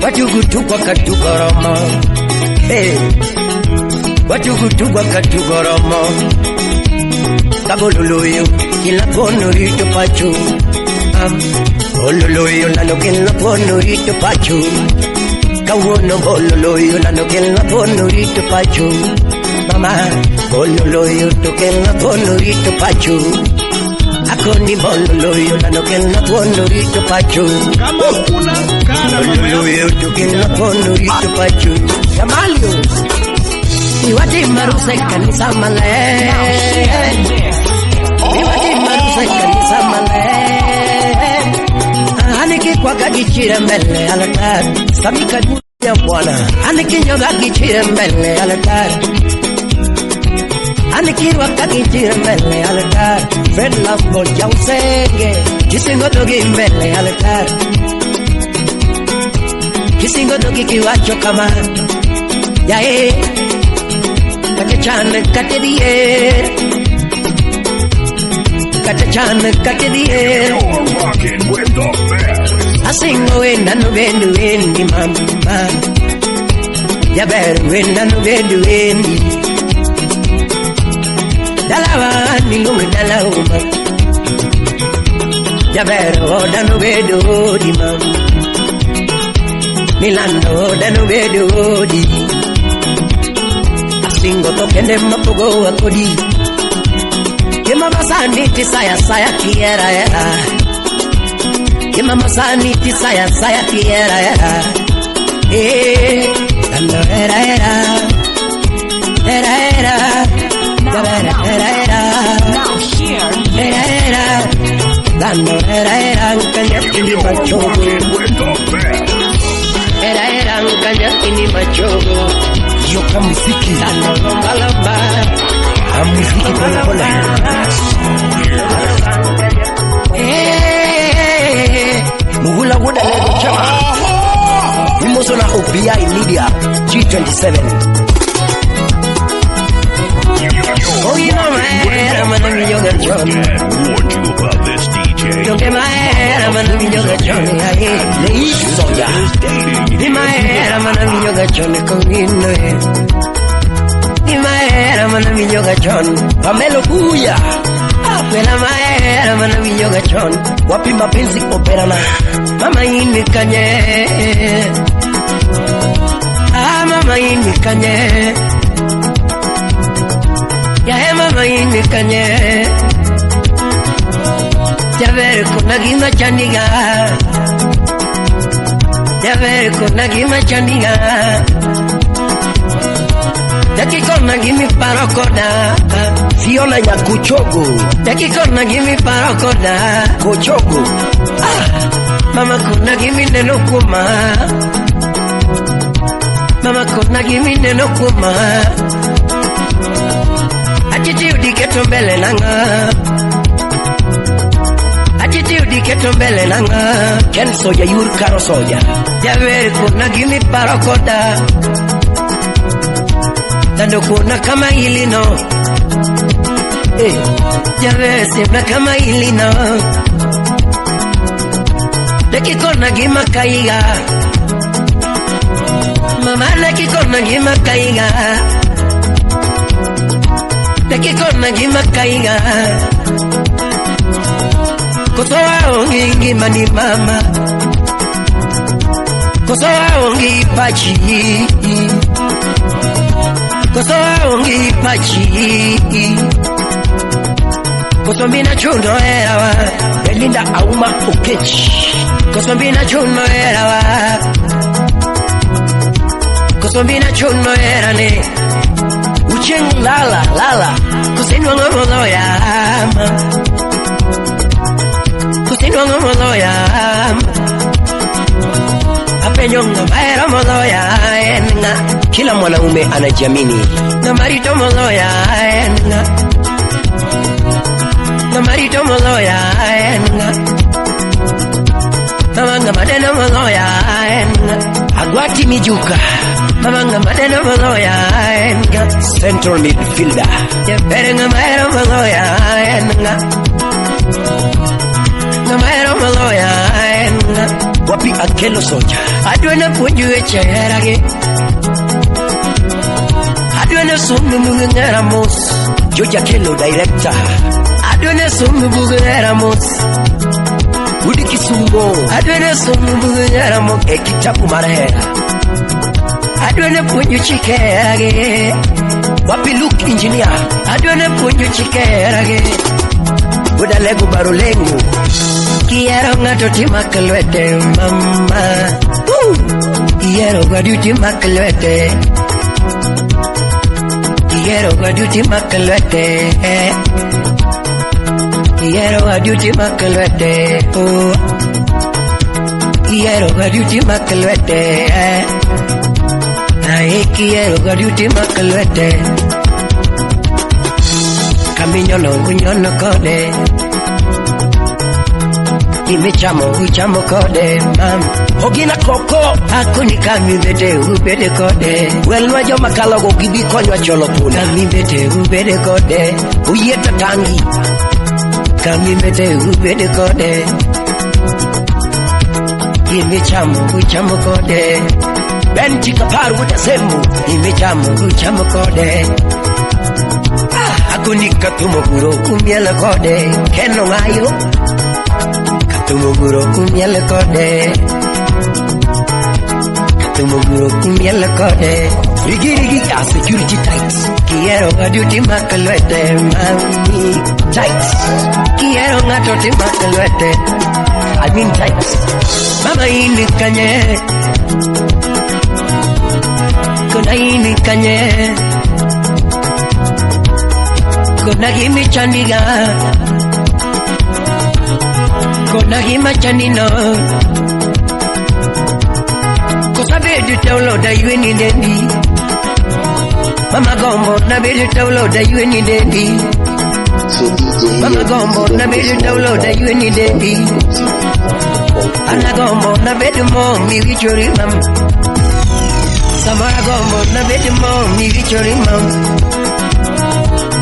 Speaker 6: Watugutu kwa katugoromo. Hey. Watugutu kwa katugoromo. Kabololoyo kila kono rito pacho. Bololoyo nano kila kono rito pacho. Kawono bololoyo nano kila kono rito pacho. Mama bololoyo to kila kono rito pacho. Akoni bololoyo nano kila kono rito pacho.
Speaker 4: Kama huna kana mama yako.
Speaker 6: Bololoyo to kila kono rito pacho. Jamalio iwati maruse kanisa male. Iwati maruse kanisa male. Aniki kwa kagichira mbele altar.
Speaker 5: Samika Dunya Bwana.
Speaker 6: Aniki nyoga gichira mbele altar. Aniki waka gichira mbele altar.
Speaker 5: Fred Lambo Jausenge.
Speaker 6: Kisingo dogi mbele altar. Kisingo dogi kiwacho kama yae. Kate chan kate dier. Kate chan kate dier.
Speaker 2: You're rocking with the best.
Speaker 6: Asingo wenda no bendu wendi mama. Jaber wenda no bendu wendi. Dalawa nilunga dalawa. Jaber oda no bedu odi mama. Milando oda no bedu odi. Asingo tokende mapogo akodi. Kima masani tisaya saya kiera era. Kima masani tisaya saya kiera era. Eh, ando era era. Era era. Era era era.
Speaker 3: Now hear
Speaker 6: Era
Speaker 3: this.
Speaker 6: era. Dando era era kanya
Speaker 2: You're
Speaker 6: machogo.
Speaker 2: rocking with the best.
Speaker 6: Era era kanya ini machogo.
Speaker 5: Yoka muziki.
Speaker 6: Dando lomba lomba.
Speaker 5: Muziki pole pole.
Speaker 6: Eh.
Speaker 5: Muhula Wuda Lego Chama. Imoso na OBI Media G27.
Speaker 2: You're
Speaker 6: Oye, no
Speaker 2: rocking with
Speaker 6: me era
Speaker 2: the
Speaker 6: mano
Speaker 2: best.
Speaker 6: mi yoga
Speaker 2: Your
Speaker 6: chon.
Speaker 2: dad warned you about this DJ.
Speaker 6: Donde maera mano mi yoga chon. Ay,
Speaker 5: Lei Soja.
Speaker 2: Is dating
Speaker 6: Di maera mano mi yoga chon con ino. Di maera mano mi yoga chon.
Speaker 5: Pamelo Buya.
Speaker 6: Quella maera mano mi yoga chon.
Speaker 5: Wapi mapenzi operana.
Speaker 6: Mama ini kanye. Ah mama ini kanye. Ya he mama ini kanye. Ya ver con nagima chaniga. Ya ver con nagima chaniga. Daki kona gimi parokoda.
Speaker 5: Fiona Nyakuchogo.
Speaker 6: Daki kona gimi parokoda.
Speaker 5: Kochogo.
Speaker 6: Ah, mama kuna gimi neno kuma. Mama kona gimineno kuoma. Attitude keto mbele nanga. Attitude keto mbele nanga.
Speaker 5: Ken Soja yur karo soja.
Speaker 6: Jaber kona gimiparo koda. Tando kona kama ilino. Eh, jaber sema kama ilino. Leki kona gima kaiga. Mama leki kona gima kaiga. Leki kona gima kaiga. Kosoa ongi ngima ni mama. Kosoa ongi pachi. Kosoa ongi pachi. Kosombina chuno erawa.
Speaker 5: Belinda Auma Okech.
Speaker 6: Kosombina chuno erawa. Kosombina chuno erane.
Speaker 5: Ucheng lala lala.
Speaker 6: Kusinwa ngomo ya ma. Kusinwa ngomo ya ma. Apenyo ngamaero modo ya enga.
Speaker 5: Kila mwanaume anajiamini.
Speaker 6: Ngamarito modo ya enga. Ngamarito modo ya enga. Mama ngamadeno modo ya enga.
Speaker 5: Agwati Mijuka.
Speaker 6: Mama ngamadeno modo ya enga.
Speaker 5: Central midfielder.
Speaker 6: Jebere ngamaero modo ya enga. Ngamaero modo ya enga.
Speaker 5: Wapi Akelo Soja.
Speaker 6: Adwene puonju weche heragi. Adwene somo bug hera mos.
Speaker 5: George Akelo director.
Speaker 6: Adwene somo bug hera mos.
Speaker 5: Udi Kisumo.
Speaker 6: Adwene somo bug hera mos.
Speaker 5: E kitabu mar hera.
Speaker 6: Adwene puonju chike heragi.
Speaker 5: Wapi Luke engineer.
Speaker 6: Adwene puonju chike heragi.
Speaker 5: Udalego Barulengo.
Speaker 6: Kiero ng'ato timak lwete mama. Kiero gwadu timak lwete. Kiero gwadu timak lwete. Kiero gwadu timak lwete. Oh. Kiero gwadu timak lwete. Ai kiero gwadu timak lwete. Kaminyono unyono kode. Imichamo uchamo kode mam.
Speaker 5: Ogina koko.
Speaker 6: Akuni kami bete ubede kode.
Speaker 5: Welwa joma kalogo gibi konywa cholo punda.
Speaker 6: Kami bete ubede kode.
Speaker 5: Uyieta tangi.
Speaker 6: Kami bete ubede kode. Imichamo uchamo kode.
Speaker 5: Ben Chikapar wutasemu.
Speaker 6: Imichamo uchamo kode.
Speaker 5: Akuni katumo guro
Speaker 6: umielo kode.
Speaker 5: Keno ngayo.
Speaker 6: Katumuguro umielo kode. Katumuguro umielo kode.
Speaker 5: Rigi rigi a security tight.
Speaker 6: Kiero ng'ato timak lwete mami.
Speaker 5: Tight.
Speaker 6: Kiero ng'ato timak lwete.
Speaker 5: I mean tight.
Speaker 6: Mama ini kanye. Kona ini kanye. Kona gimi chandiga. Kona gima chanino. Kosa bedu taulo da yweni dendi. Mama gombo na bedu taulo da yweni dendi. Mama gombo na bedu taulo da yweni dendi. Ana gombo na bedu mo mi wichori mam. Samara gombo na bedu mo mi wichori mam.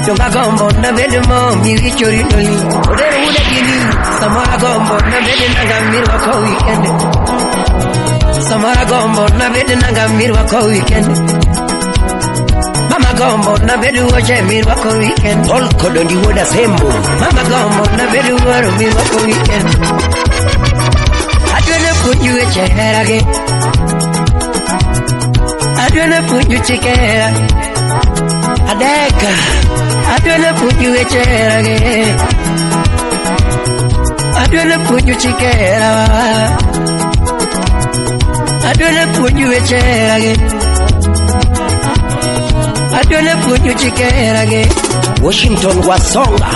Speaker 6: Tonga gombo na bedu mo mi wichori noli. Odero uda gini. Samara gombo na bedu naga mirwa ko weekend. Samara gombo na bedu naga mirwa ko weekend. Mama gombo na bedu oche mirwa ko weekend.
Speaker 5: Paul Kodondi wuoda Sembo.
Speaker 6: Mama gombo na bedu waro mirwa ko weekend. Adwene puonju weche heragi. Adwene puonju chike hera. Adeka. Adwene puonju weche heragi. Adwene puonju chike hera. Adwene puonju weche heragi. Adwene puonju chike heragi.
Speaker 5: Washington Wasonga.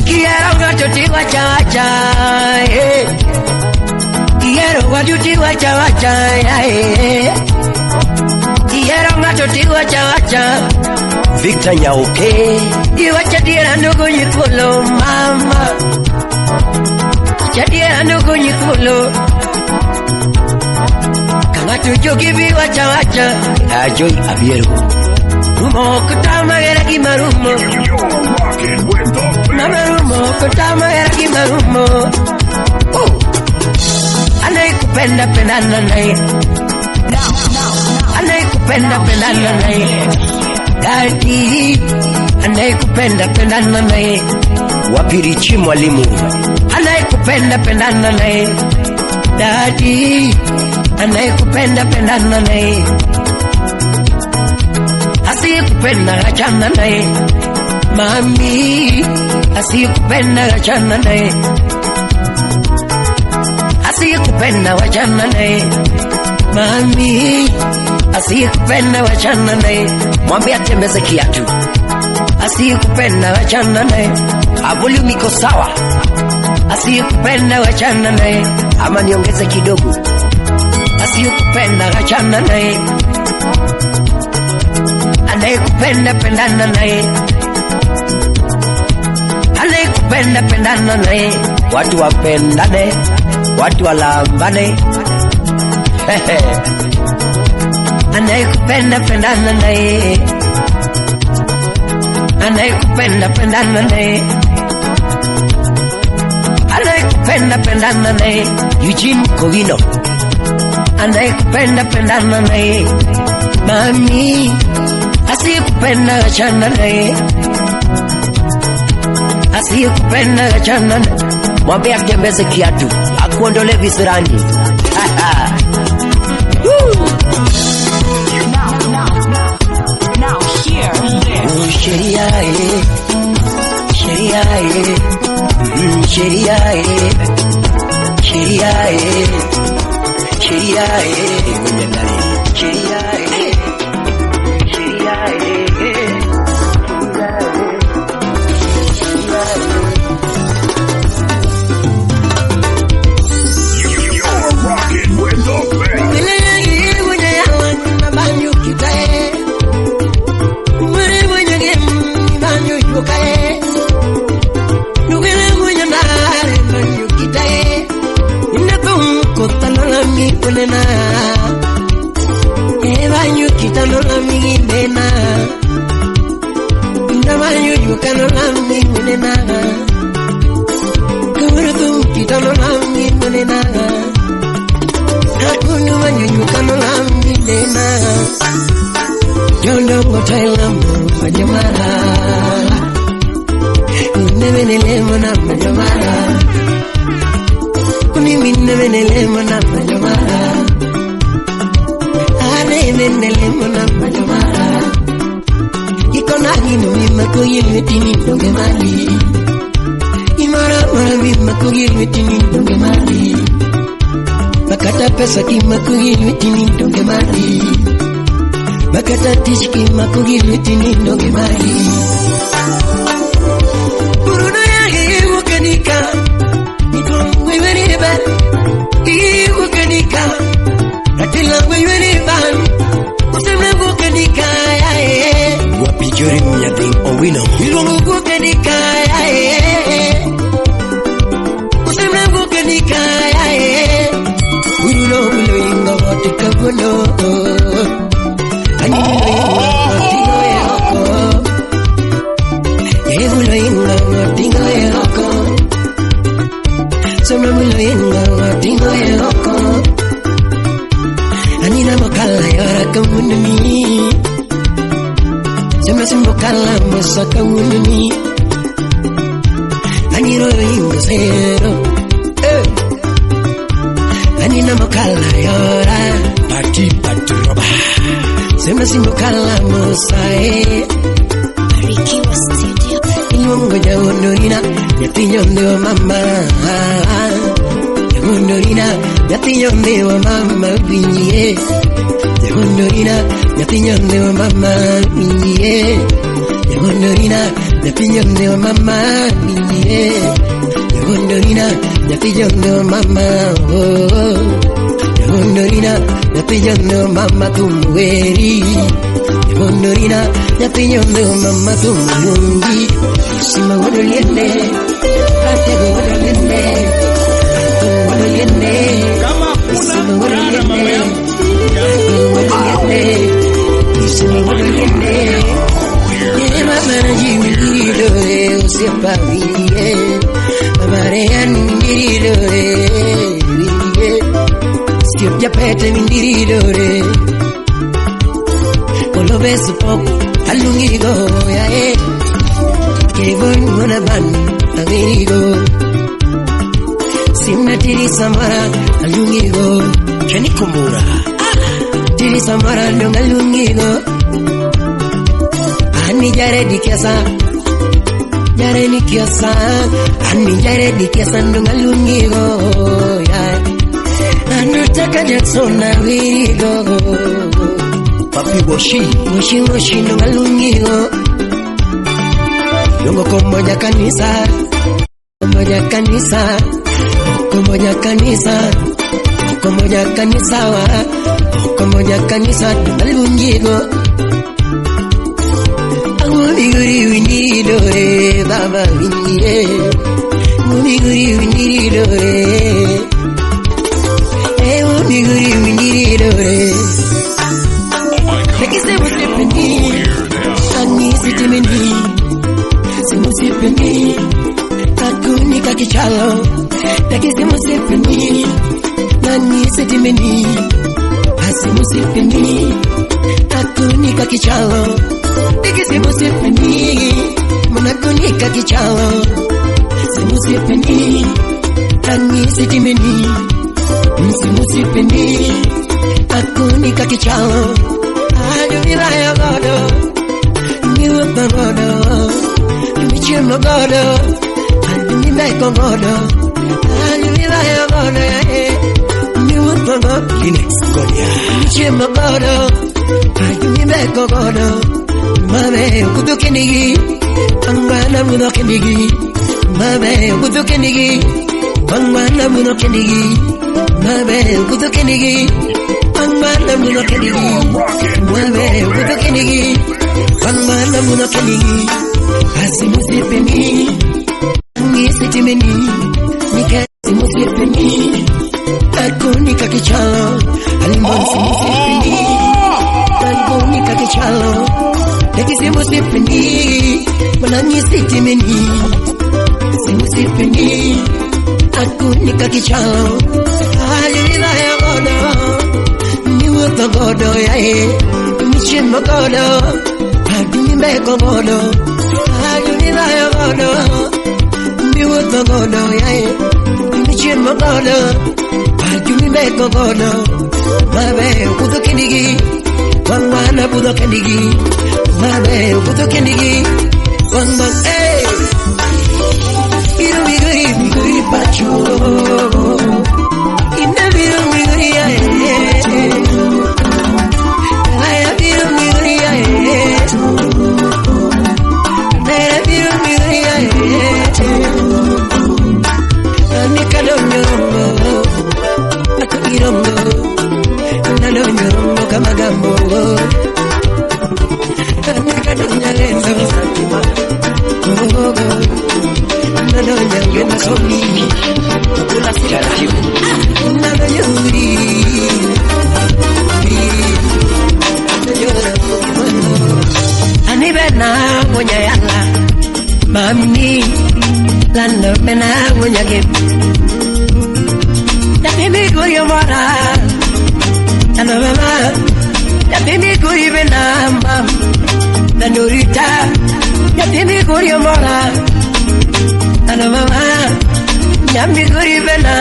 Speaker 6: Kiero ng'ato tiwacha wacha. Eh. Kiero wadu tiwacha wacha. Eh. ng'ato tiwacha wacha.
Speaker 5: Victor Nyauke.
Speaker 6: Iwacha diera ndugu nyikulo mama. Chadiera ndugu nyikulo. Kang'ato jogi bi wacha wacha.
Speaker 5: Ajoy Abiero.
Speaker 6: Rumo kutama era gimarumo.
Speaker 2: You're rocking with the best.
Speaker 6: Mama rumo kutama era gimarumo. Oh. Anayekupenda pendana naye. Anayekupenda pendana naye. Dadi. Anayekupenda pendana naye.
Speaker 5: Wapirichi mwalimu.
Speaker 6: Anayekupenda pendana naye. Dadi. Anayekupenda pendana naye. Asiyekupenda achana naye. Mami. Asiyekupenda achana naye. Asiyekupenda wachana naye. Mami. Asiyekupenda wachana naye.
Speaker 5: Mwambie atembeze kiatu.
Speaker 6: Asiyekupenda wachana naye.
Speaker 5: Volume iko sawa.
Speaker 6: Asiyekupenda wachana naye.
Speaker 5: Ama niongeze kidogo.
Speaker 6: Asiyekupenda wachana naye. Anayekupenda pendana naye. Anayekupenda pendana naye.
Speaker 5: Watu wapendane, watu walambane.
Speaker 6: Anayekupenda pendana naye. Anayekupenda pendana naye. Anayekupenda pendana naye.
Speaker 5: Eugene Kowino.
Speaker 6: Anayekupenda pendana naye. Mami. Asiyekupenda achana naye. Asiyekupenda achana naye.
Speaker 5: Mwambie atembeze kiatu, akuondole visirani.
Speaker 3: Now hear this.
Speaker 5: Oh, sheria eh. Sheria eh. Sheria eh. Sheria eh. Sheria eh. Sheria eh. Sheria eh.
Speaker 2: You're rocking with the best.
Speaker 6: Makata pesa kimakugilwetini ndonge mali. Makata tish kimakugilwetini ndonge mali. Buruno yage iwukanika. Nitongwe weriba. Iwukanika. Ratila weriba. Usemna wukanika yae.
Speaker 5: Wapijori Mnyathing Owino.
Speaker 6: Ilongo wukanika yae. Usemna wukanika yae. Urulo ulo inga watika bulo. Ani ulo inga watika yoko. Ulo inga watika yoko. Soma ulo inga watika yoko. Ani na makala yara kamununi. Sema simbokala masaka ununi. Ani ro inga zero. Anina makala yora.
Speaker 5: Pati pati roba.
Speaker 6: Sema simbokala mosae.
Speaker 7: Barikiwa Studio.
Speaker 6: Iluongo jaondorina, nyathi nyonde wa mama. Jaondorina, nyathi nyonde wa mama winjie. Jaondorina, nyathi nyonde wa mama winjie. Jaondorina, nyathi nyonde wa mama winjie. Jaondorina, nyathi nyonde wa mama oh. Jaondorina, nyathi nyonde wa mama tumweri. Dorina, nyathi nyombe mama tumulungi, sima wodoliende, ratego wodoliende, wodoliende,
Speaker 4: Kama
Speaker 6: sima
Speaker 4: hakuna dada mama
Speaker 6: wodoliende,
Speaker 4: yangu.
Speaker 6: wodoliende, sima wodoliende. Ye mama najiwilidore, usipawie, mama reandiridore, Siop japete mindiridore Kolo besu pok alungigo ya e Kevon ngona ban angirigo Simna tiri samara alungigo
Speaker 5: Kenny Kumbura.
Speaker 6: Tiri samara dong alungigo Ani jare dikiasa Jare nikiasa Ani jare dikiasa dong alungigo ya Anutaka Jackson na wirigo
Speaker 5: Papi Boshi.
Speaker 6: Moshi moshi ndo malungigo Yongo komoja kanisa Komoja kanisa Komoja kanisa Komoja kanisa wa Komoja kanisa ndo malungigo Angumiguri winidore baba winire Ngumiguri winidore Eh umiguri winidore Lekise musipeni Ani sitimeni Simusipeni Akunika kichalo Lekise musipeni Nani sitimeni Asimusipeni Akunika kichalo Lekise musipeni Munakunika kichalo Simusipeni Nani sitimeni Simusipeni Akunika kichalo Adumiraya godo Miwapa godo Michimo godo Adumibeko godo Adumiraya godo Miwapa godo
Speaker 5: Linux Godia.
Speaker 6: Michimo godo Adumibeko godo Mame kudukenigi Angwana munokenigi Mame kudukenigi Angwana munokenigi Mame kudukenigi Angwana munokenigi Mame kudukenigi Angwana munokenigi Asimusipeni Ngisitimeni Nikasimusipeni Akunika kichalo Alimbonsimusipeni Akunika kichalo Nekisimusipeni Manangisitimeni Simusipeni Akunika kichalo Alilaya godo Miwuto godo ya e Michimo godo Adumibeko godo Alilaya godo Miwuto godo ya e Michimo godo Adumibeko godo Mabe kudukenigi Wangwana budokenigi Mabe budokenigi Wangwan eh Irumiguri miguri pacho Inabiru miguri ya eh Aya biru miguri ya eh Nera biru miguri ya eh Amikadonyo Akuirongo Nalonyo kamagambo Amikadonya lendo Nalonya ngena somi
Speaker 5: Taratibu.
Speaker 6: Naloyuri Anibena wonya yala Mami Lando bena wonya ge Yapimi kuri mora Nando mama Yapimi kuri bena mam Nandorita Yapimi kuri mora Nando mama Yami kuri bena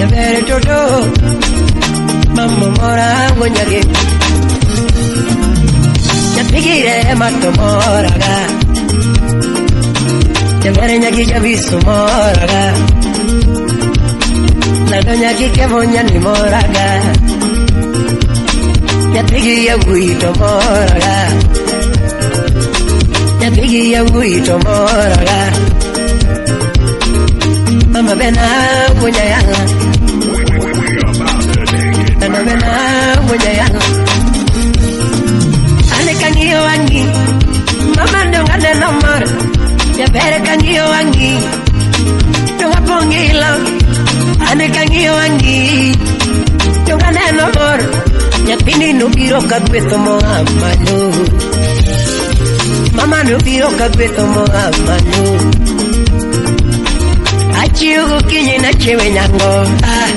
Speaker 6: Yabere toto Mama mora wonya ge Yapigire mato moraga Yabere nyaki jabisu moraga Nando nyaki kebonya ni moraga Yapigi yaguito moraga Yapigi yaguito moraga Mama bena wonya yala Mama bena wonya yala Ane kang'iyo wang'i to apong' ilo. Ane kang'iyo wang'i to aneno mor. Nyathini nobiro ka gwetho moa malo. Mama nobiro ka gwetho moa malo. Achiew gokinyi nachiewe nyango. Ah.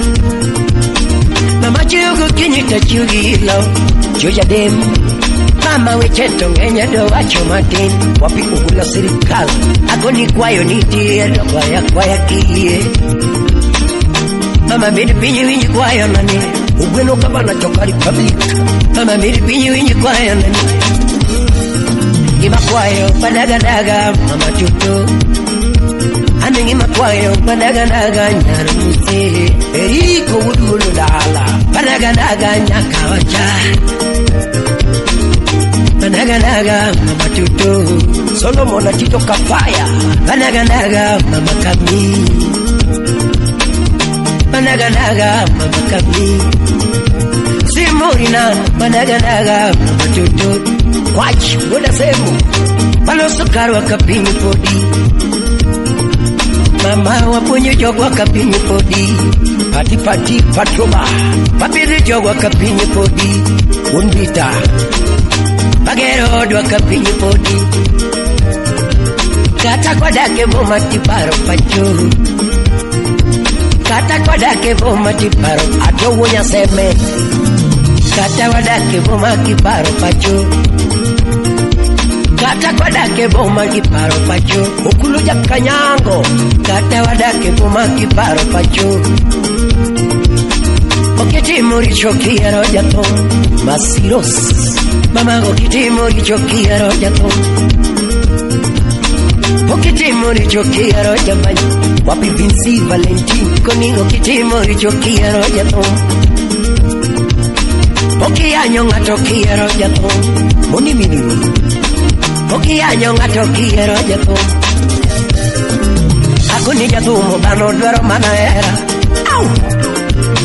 Speaker 6: Mama chiew gokinyi tachiew gi ilo. Joja dem. Mama weche to ng'eny adwa wacho matin.
Speaker 5: Wapi ugula sirikal.
Speaker 6: Agoni kwayo nitie to kwaya kwaya kiyie. Mama bed piny winj kwayo nani.
Speaker 5: Ugweno gavana joka Republic.
Speaker 6: Mama bed piny winj kwayo nani. Gima kwayo padagadaga mama tutu. Ane gima kwayo padagadaga nyar muse.
Speaker 5: Eriko wudulo dala.
Speaker 6: Padagadaga nyaka wacha. Padagadaga mama tutu.
Speaker 5: Solomon Atito Kafaya.
Speaker 6: Padagadaga mama kami. Padagadaga mama kami. Simurina padagadaga mama tutu.
Speaker 5: Kwach wuoda semo.
Speaker 6: Waloso karwa ka piny podi. Mama wapuonjo jogwa ka piny podi.
Speaker 5: Pati pati patroba.
Speaker 6: Wapidho jogwa ka piny podi.
Speaker 5: Wuon Rita.
Speaker 6: Wagero odwa ka piny podi. Kata kwadak e boma tiparo pacho. Kata kwadak e boma tiparo
Speaker 5: Ato wuo Nyaseme.
Speaker 6: Kata wadak e boma kiparo pacho. Kata kwadak e boma kiparo pacho.
Speaker 5: Okulu Jakanyango.
Speaker 6: Kata wadak e boma kiparo pacho. Okitimo richo kihero jathum.
Speaker 5: Masiros.
Speaker 6: Mama okitimo richo kihero jathum. Okitimo richo kihero jamanyo.
Speaker 5: Wapi Vinci Valentin.
Speaker 6: Koni okitimo richo kihero jathum. Okiyanyo ng'ato kihero jathum.
Speaker 5: Moni mini.
Speaker 6: Okiyanyo ng'ato kihero jathum. Akoni jathum dhano dwaro mana hera.
Speaker 5: Au!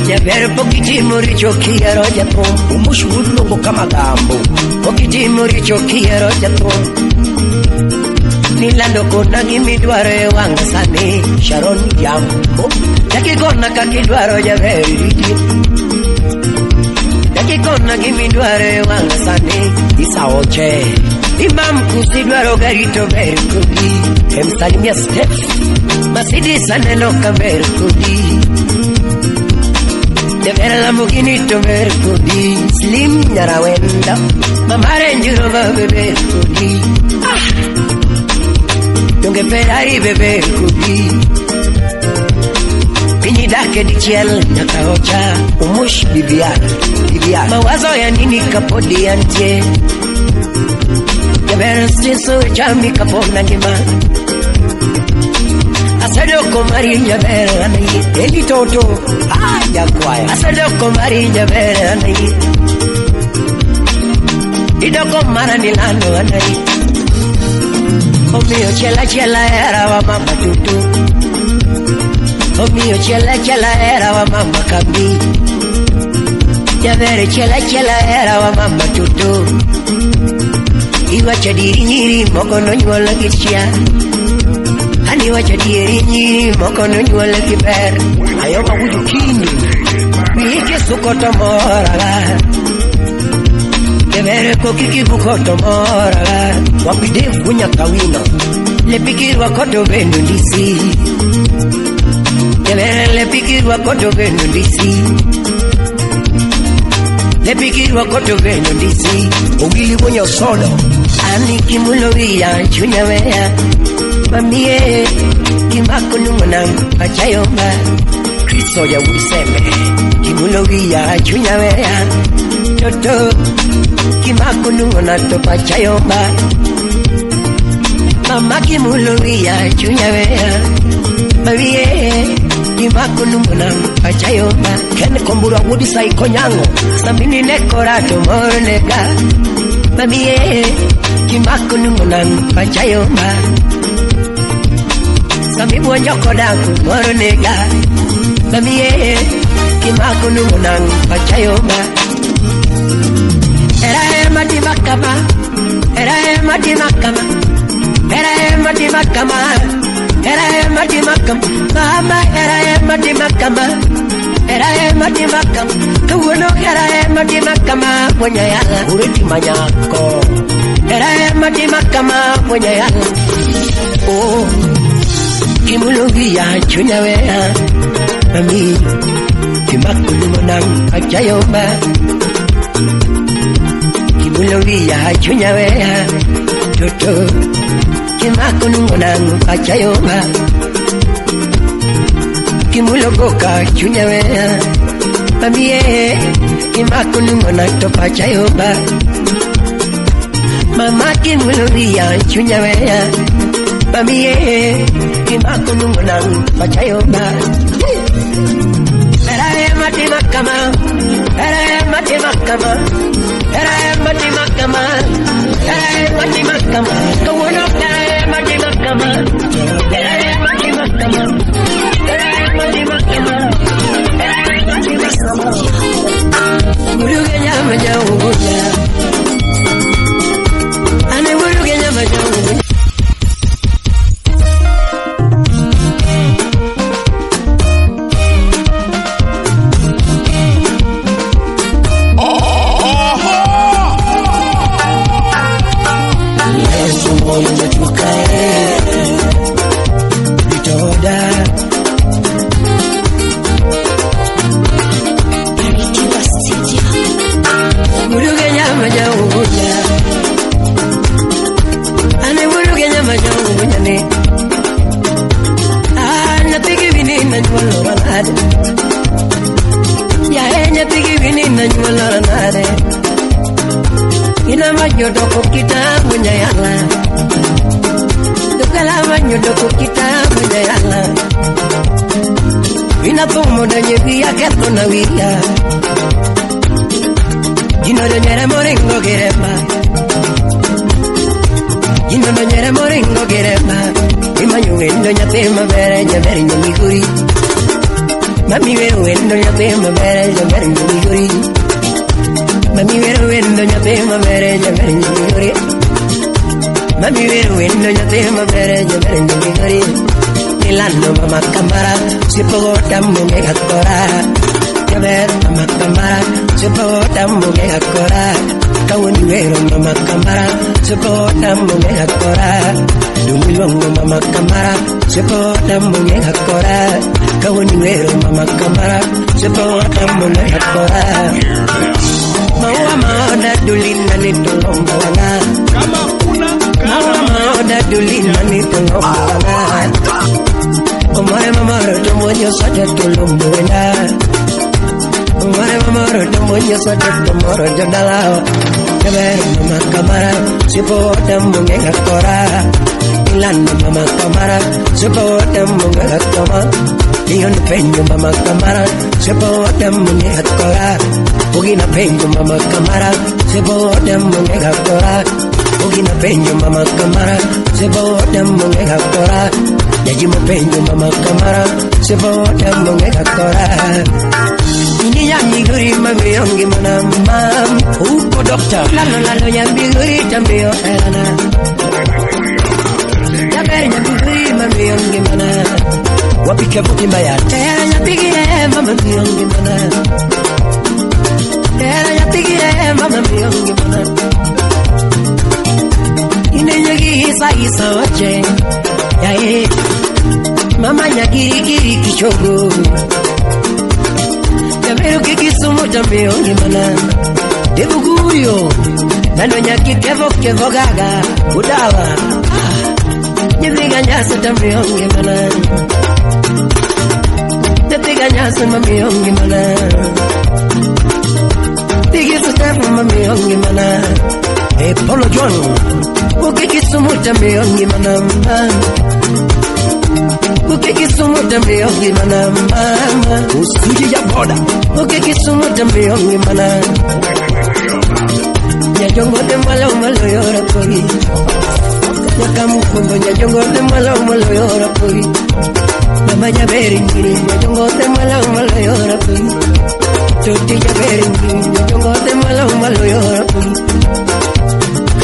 Speaker 6: Jaber pok itimo richo kihero jathum.
Speaker 5: Umush wuod Longo Kamagambo.
Speaker 6: Pok itimo richo kihero jathum. Nilando kona gimidwaro e wang' sani.
Speaker 5: Sharon Jambo.
Speaker 6: Dakikona kakidwaro jaber riti. Dakikona gimidwaro e wang' sani.
Speaker 5: Isa Oche.
Speaker 6: Imam kusidwaro gari to ber kodi.
Speaker 5: Emsalimia Steph.
Speaker 6: Mercedes aneno ka ber kodi. Jaber Lamborghini to ber kodi.
Speaker 5: Slim Nyarawenda.
Speaker 6: Mama Range Rover be ber kodi. Ah! Donge Ferrari be ber kodi. Piny dake dichiel nyaka ocha.
Speaker 5: Umush Bibiana. Bibiana.
Speaker 6: Mawazo ya nini kapodi antie. Jaber siso chambi kapona ngima. Asedoko mari jaber anayi.
Speaker 5: Eli Toto. Ah, Jakwaya.
Speaker 6: Asedoko mari jaber anayi. Idoko mara nilando anayi. Omiyo chela chela era wa mama tutu. Omiyo chela chela era wa mama kambi. Jaber chela chela era wa mama tutu. Iwacho diri nyiri moko nonyuol gi chia. Ani wacho dieri nyiri moko nonyuol gi ber.
Speaker 5: Ayoba wuod Kini.
Speaker 6: Wiyi kisuko to moraga. Jaber koki kibuko to moraga.
Speaker 5: Wapi Dave Wunyakawino.
Speaker 6: Lepi kirwako to bende ndisi. Jaber lepi kirwako to bende ndisi. Lepi kirwako to bende ndisi.
Speaker 5: Owili Wuonyo Sodo.
Speaker 6: Ani kimulo wiya chunya weya. Mamie kimako nung'ona pachayomba.
Speaker 5: Kristo ya Wuod Sembe.
Speaker 6: Kimulo wiya chunya weya. Toto kimako nung'ona to pachayomba. Mama kimulo wiya chunya weya. Mamie kimako nung'ona pachayomba.
Speaker 5: Ken Kombura wuod Saiko Nyango.
Speaker 6: Samini ne kora to mor nega. Mamie kimako nung'ona pachayomba. Sami buonjo koda kumor nega. Mamie kimako nung'ona pachayomba. Era ema dimakama. Era ema dimakama. Era ema dimakama. makam mama era ema timakama era ema timakam kawuono era ema timakama wonya yala uriti manyako era ema timakama wonya yala oh kimulugia chunya wea mami timakulunang achayoba kimulugia chunya wea toto kimakulunang achayoba kimulogoka chunya wea mami kimakulunang topachayoba mama kimulugia chunya wea mami kimakulunang pachayoba era ema timakama era ema timakama era ema timakama era ema timakama kawuono era ema timakama era ema timakama era ema timakama era ema timakama muruge nyama nyaugunya ane muruge nyama nyaugunya.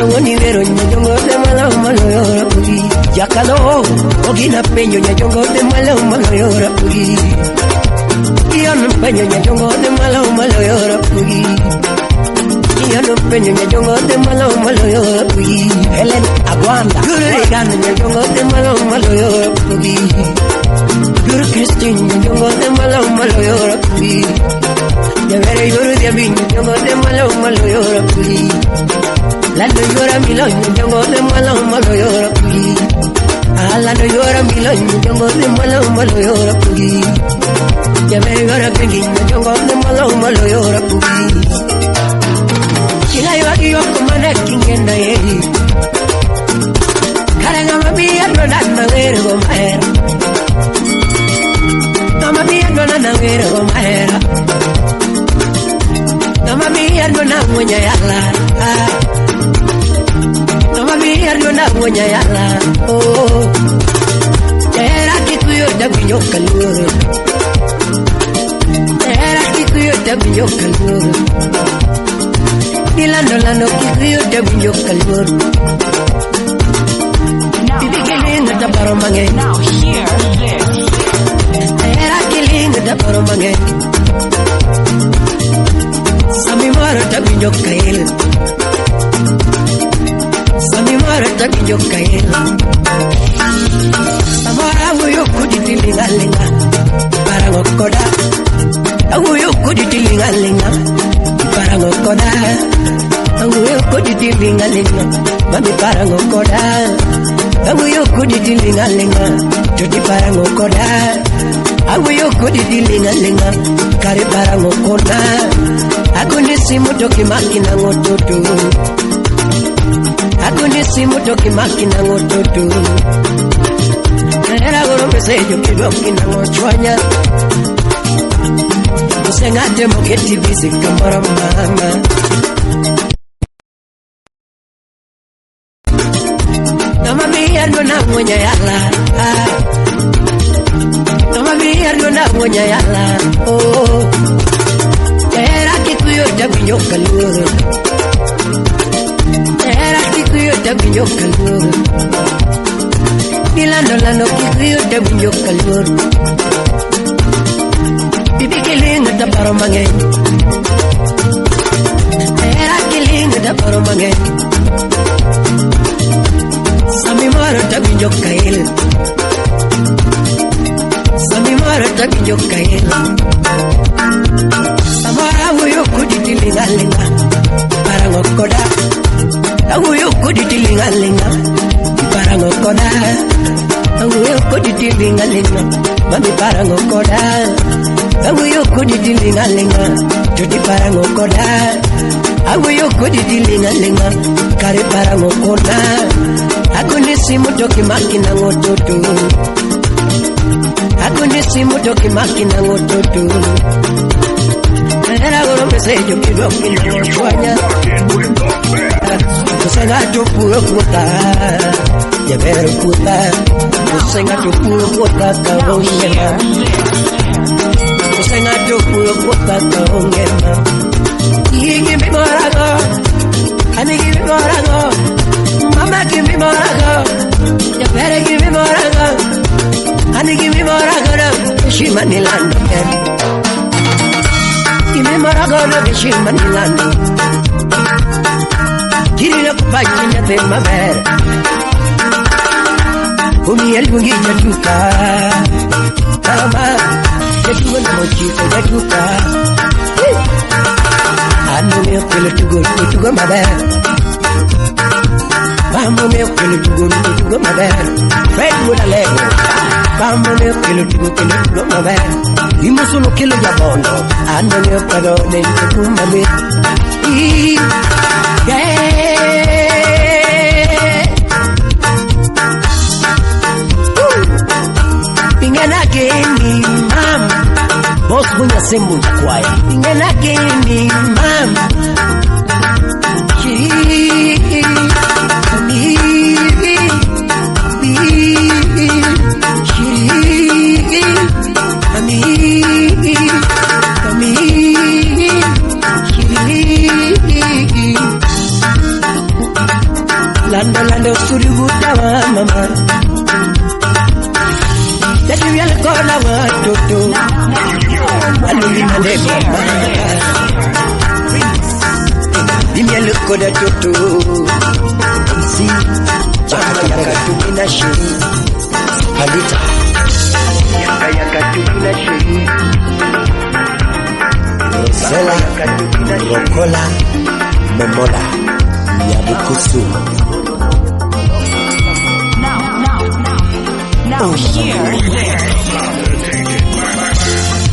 Speaker 6: Nyajongo ni vero nyajongo de malo malo yora pugi. Jakalo ogina penyo nyajongo de malo malo yora pugi. Iyo no penyo nyajongo de malo malo yora pugi. Iyo no penyo nyajongo de malo malo yora pugi. Helen Agwanda Guru Regan nyajongo de malo malo yora pugi. Guru Christine nyajongo de malo malo yora pugi. Yavere yoru diabi nyajongo de malo malo yora pugi. Lando yora milo nyajongo de malo malo yora pugi. Lando yora milo nyajongo de malo malo yora pugi. Yavere yora kengi nyajongo de malo malo yora pugi. Chinga yogi yoko mana kingenda yehi. Karanga mami adona na wero go mahera. Mami adona na wero go mahera. Mami adona mwenye yala. Mami adona mwenye yala. Oh. Era kikuyo dabinyo kaluro. Era kikuyo dabinyo kaluro. Milando lando kikuyo dabinyo kaluro. Bibi kilinga taparo mange.
Speaker 3: Now hear this.
Speaker 6: Era kilinga taparo mange. Sami mara tabinyo kail. Sami mara tabinyo kail. Samara wuyo kuditilinga linga. Parango koda. Awuyo kuditilinga linga. Parango koda. Awuyo kuditilinga linga. Mami parango koda. Awuyo kuditilinga linga. Tuti parango koda. Awuyo kuditilinga linga. Kare parango koda. Agunisi mutoki makina ngototo. Agunisi mutoki makina ngototo. Era goro mesejo kidwa kina ngochwanya. Usengate moketi bizi kamara mama. Mama mia dona mwenye yala. Mama mia dona mwenye yala. Oh. Era kikuyo dabinyo kaluro. Era kikuyo dabinyo kaluro. Milando lando kikuyo dabinyo kaluro. Bibi kilinga taparo mange. Era kilinga taparo mange. Sami mara dabinyo kail. Sami mara dabinyo kail. Samara wuyo kuditilinga linga. Parango koda. Awuyo kuditilinga linga. Parango koda. Awuyo kuditilinga linga. Mami parango koda. Awuyo kuditilinga linga. Tuti parango koda. Awuyo kuditilinga linga. Kare parango koda. Agunisi mutoki makina ngototo. Agunisi mutoki makina ngototo. Era goro mesejo kidwa kina ngochwanya. Usenga tupuro kuta. Yavero kuta. Usenga tupuro kuta kaongema. Usenga tupuro kuta kaongema. Give me morago. Ani give me morago. Mama give me morago. Yavero give me morago. Ani give me morago. Shimanilando. Give me morago no shimanilando. Kirina kupachi nyathi maber. Umi elungi jatuka. Mama jatuka na mochiko jatuka. Anu me kelo tugo tugo maber. Bambo me kelo tugo tugo maber. Fred Mudalego. Bambo me kelo tugo kelo tugo maber. Imusulo kelo jabondo. Anu me kelo nente kumame. Yeah. Ingena geni mam. Boss bunya sembu kwaya. Ingena geni mam. Chi mi mi chi mi mi chi. Lando lando suruguta mama. Tatiana kona watoto. Walulina mama. Imialukoda toto. MC Chama yakatumina shiri. Palita. Yaka yakatumina shiri. Rosela Rokola Memola Yabukusu.
Speaker 3: Now hear this.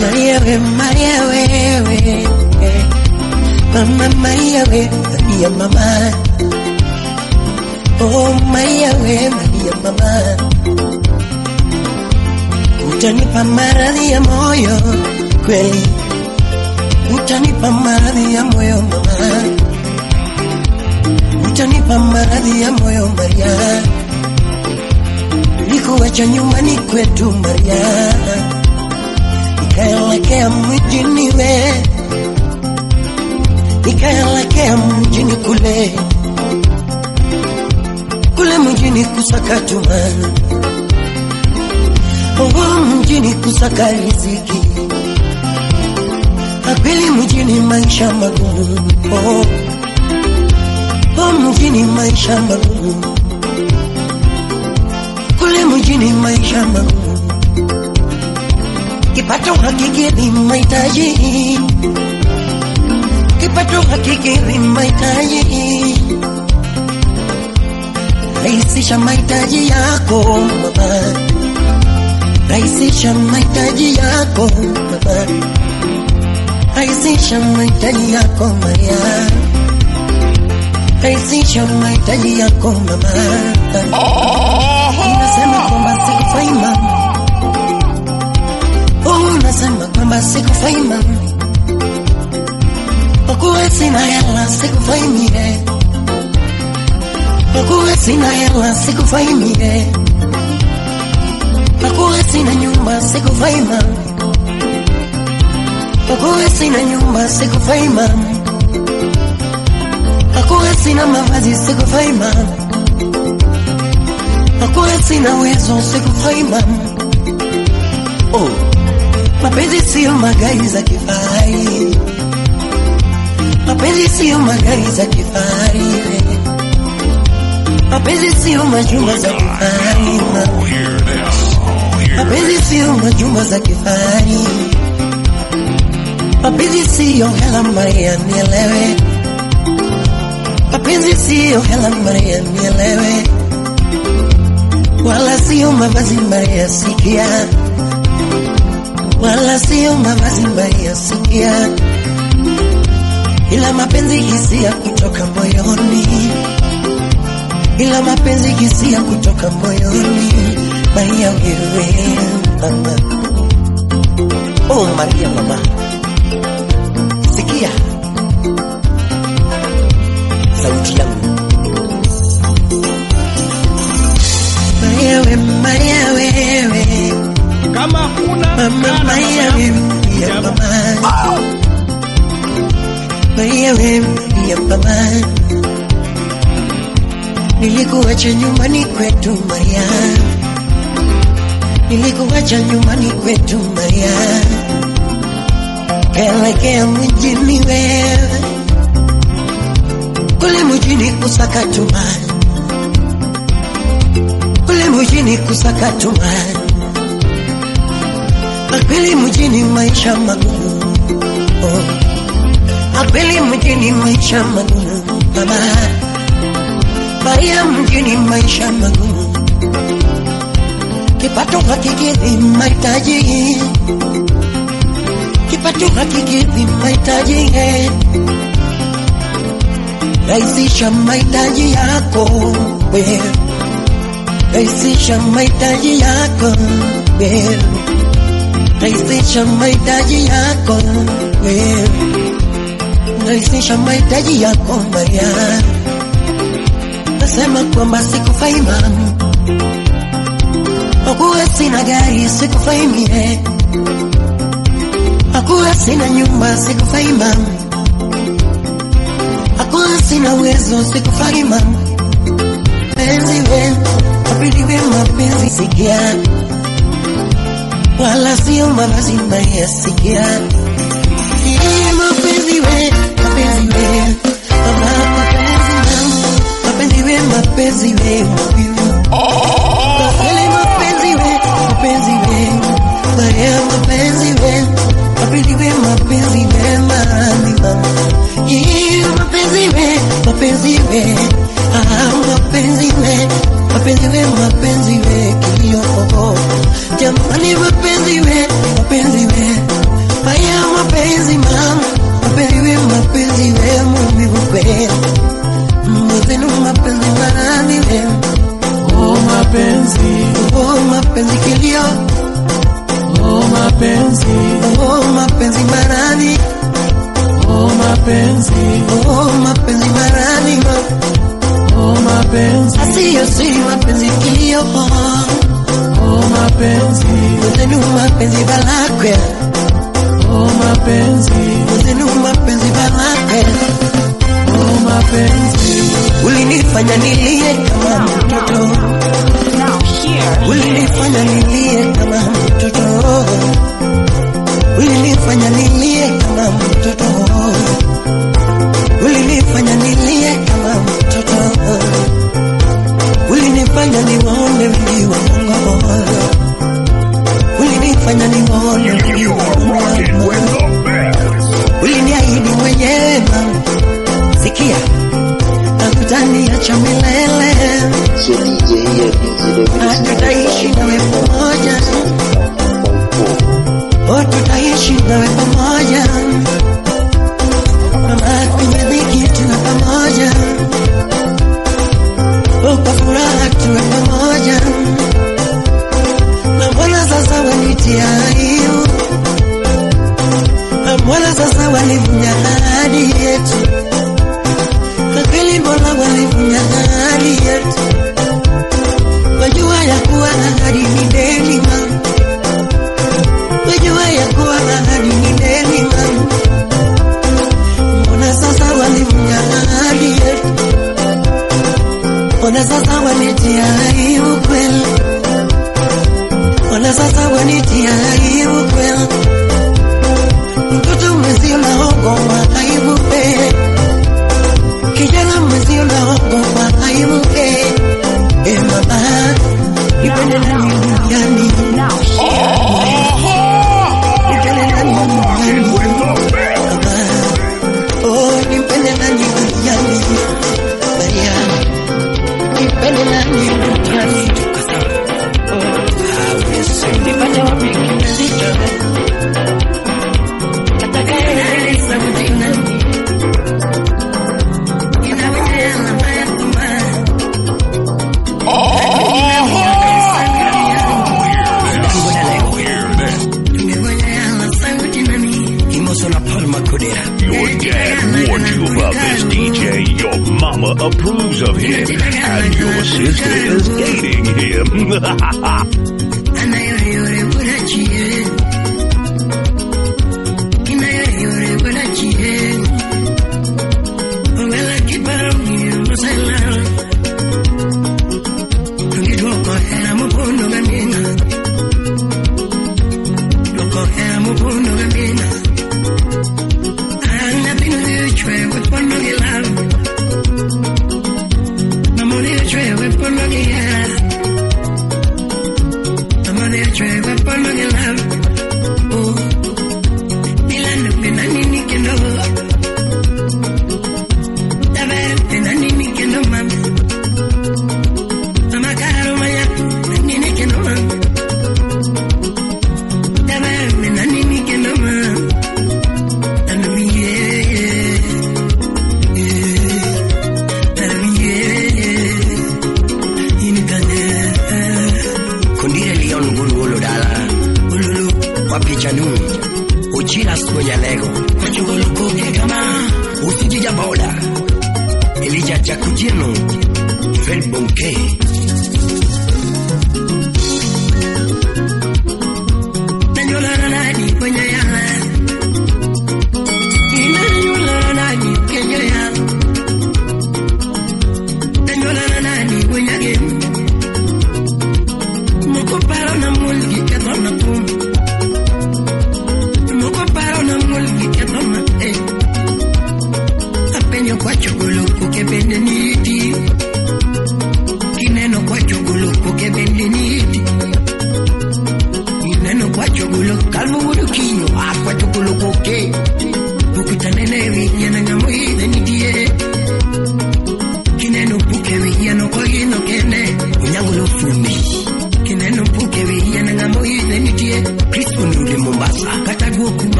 Speaker 6: Maria we, Maria we, we. Mama Maria we, Maria mama. Oh Maria we, Maria mama. Utanipa maradhi ya moyo kweli. Utanipa maradhi ya moyo mama. Utanipa maradhi ya moyo Maria. Nilikuacha nyumbani kwetu Maria, nikaelekea mjini we, nikaelekea mjini kule, kule mjini kusaka tuma, oh mjini kusaka riziki, akweli mjini maisha magumu, oh, oh mjini maisha magumu. Kule mjini maisha magumu, kipato hakikidhi mahitaji, kipato hakikidhi mahitaji. Rahisisha mahitaji yako mama, rahisisha mahitaji yako mama, rahisisha mahitaji yako Maria, rahisisha mahitaji yako mama. Unasema kwamba sikufai mama, oh, unasema kwamba sikufai mama, kwa kuwa sina hela sikufai mie, kwa kuwa sina hela sikufai mie, kwa kuwa sina nyumba sikufai mama, kwa kuwa sina nyumba sikufai mama, kwa kuwa sina mavazi sikufai mama, kwa kuwa sina uwezo sikufai mama. Oh, mapenzi sio magari za kifahari, mapenzi sio magari za kifahari, mapenzi sio majumba za kifahari, mapenzi sio majumba za kifahari, mapenzi sio hela Maria nielewe, mapenzi sio hela Maria nielewe, wala sio mavazi Maria sikia, wala sio mavazi Maria sikia, ila mapenzi hisia kutoka moyoni, ila mapenzi hisia kutoka moyoni. Maria wewe mama, oh Maria mama, sikia sauti yangu. Maria we, Maria wewe,
Speaker 4: Kama huna
Speaker 6: mama Maria we, Maria mama, Maria we, Maria mama. Nilikuacha nyumbani kwetu Maria, nilikuacha nyumbani kwetu Maria, kaelekea mjini wewe, kule mjini kusaka chuma, kule mjini kusaka chuma, akweli mjini maisha magumu, oh, akweli mjini maisha magumu mama, Maria mjini maisha magumu, kipato hakikidhi mahitaji, kipato hakikidhi mahitaji. Rahisisha mahitaji yako wewe, rahisisha mahitaji yako wewe, rahisisha mahitaji yako wewe, rahisisha mahitaji yako Maria. Nasema kwamba sikufai mama, kwa kuwa sina gari sikufai mie, kwa kuwa sina nyumba sikufai mama, kwa kuwa sina uwezo sikufai mama, mapenzi we, mapenzi we, mapenzi sikia, wala sio mavazi mbaya sikia. Mapenzi we, mapenzi we, mama mapenzi mama, mapenzi we, mapenzi we, mapenzi mapenzi we, mapenzi we, Maria mapenzi we, mapenzi we, mapenzi we, mami mama. Mapenzi we, mapenzi we, ah mapenzi we, mapenzi we, mapenzi we, kilio oh. Jamani mapenzi we, mapenzi we, Maria mapenzi mama, mapenzi we, mapenzi we, mumi we. Mwenzenu mapenzi marani we.
Speaker 8: Oh mapenzi,
Speaker 6: oh mapenzi kilio,
Speaker 8: oh mapenzi,
Speaker 6: oh mapenzi marani,
Speaker 8: oh mapenzi,
Speaker 6: oh mapenzi marani,
Speaker 8: oh mapenzi,
Speaker 6: asiyo si mapenzi kilio,
Speaker 8: oh mapenzi,
Speaker 6: mwenzenu mapenzi balakwe,
Speaker 8: oh mapenzi,
Speaker 6: mwenzenu mapenzi balakwe,
Speaker 8: oh mapenzi,
Speaker 6: ulinifanya nilie kama mtoto, ulinifanya nilie kama mtoto, ulinifanya nilie kama mtoto, ulinifanya nilie kama mtoto, ulinifanya niwaone wingi wa Mungu, ulinifanya niwaone wingi wa Mungu, uliniahidi mwenyewe mama, sikia hakutaniacha milele, hatutaishi nawe pamoja, oh, tutaishi nawe pamoja mama, kwenye dhiki tuwe pamoja, oh, kwa furaha tuwe pamoja. Na mbona sasa wanitia aibu? Na mbona sasa walivunja ahadi yetu? Na kweli mbona walivunja ahadi yetu? Wajua ya kuwa ahadi ni deni mama, wajua ya kuwa ahadi ni deni mama. Mbona sasa walivunja ahadi yetu? Mbona sasa wanitia aibu kweli? Mbona sasa wanitia aibu kweli? Mtoto mwenzio naogopa aibu eh. Kijana mwenzio naogopa aibu eh. Eh mama, nipende nani duniani? Nipende nani duniani? Mama, oh nipende nani duniani? Maria, nipende nani duniani? Oh, nipate wapi kipenzi changu? Atakayeeleza nani?
Speaker 2: Your dad warned you about this DJ. Your mama approves of him. And your sister is dating him.
Speaker 5: Kondire Leon Guru Dala Ululu Wapichanu Uchila Sunyalego Kachugulukuke kama Usijija Boda Elija Chakujino Fel Bonke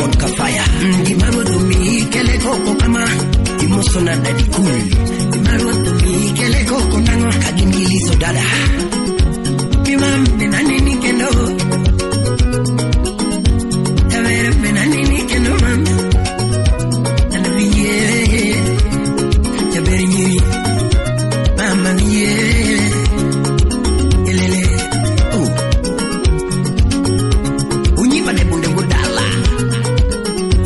Speaker 5: John Kafaya. Gimaruodho mi kele koko kama. Imosona Daddy Cool. Gimaruodho mi kele koko nang'o kagingilizo dada. Imam benanini kendo. Tabere benanini kendo mama. Anaviye. Tabere nyiri. Mama viye. Elele. Oh. Unyiba de bunde godala.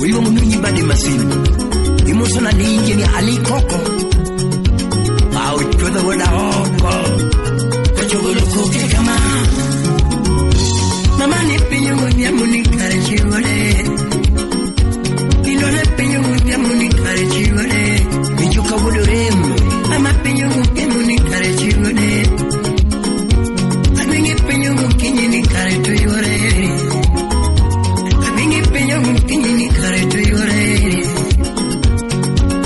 Speaker 5: Uyo munyiba de masini. Imosona ni injini Ali Koko. Au chodho woda oko. Kachogolo kama. Mama ni pinyo godhiambo ni kare chiwore. Ilo ne pinyo godhiambo ni kare chiwore. Michuka wodoremo. Mama pinyo godhiambo ni kare chiwore. Abingi pinyo gokinyi ni kare tuyore. Abingi pinyo gokinyi ni kare tuyore.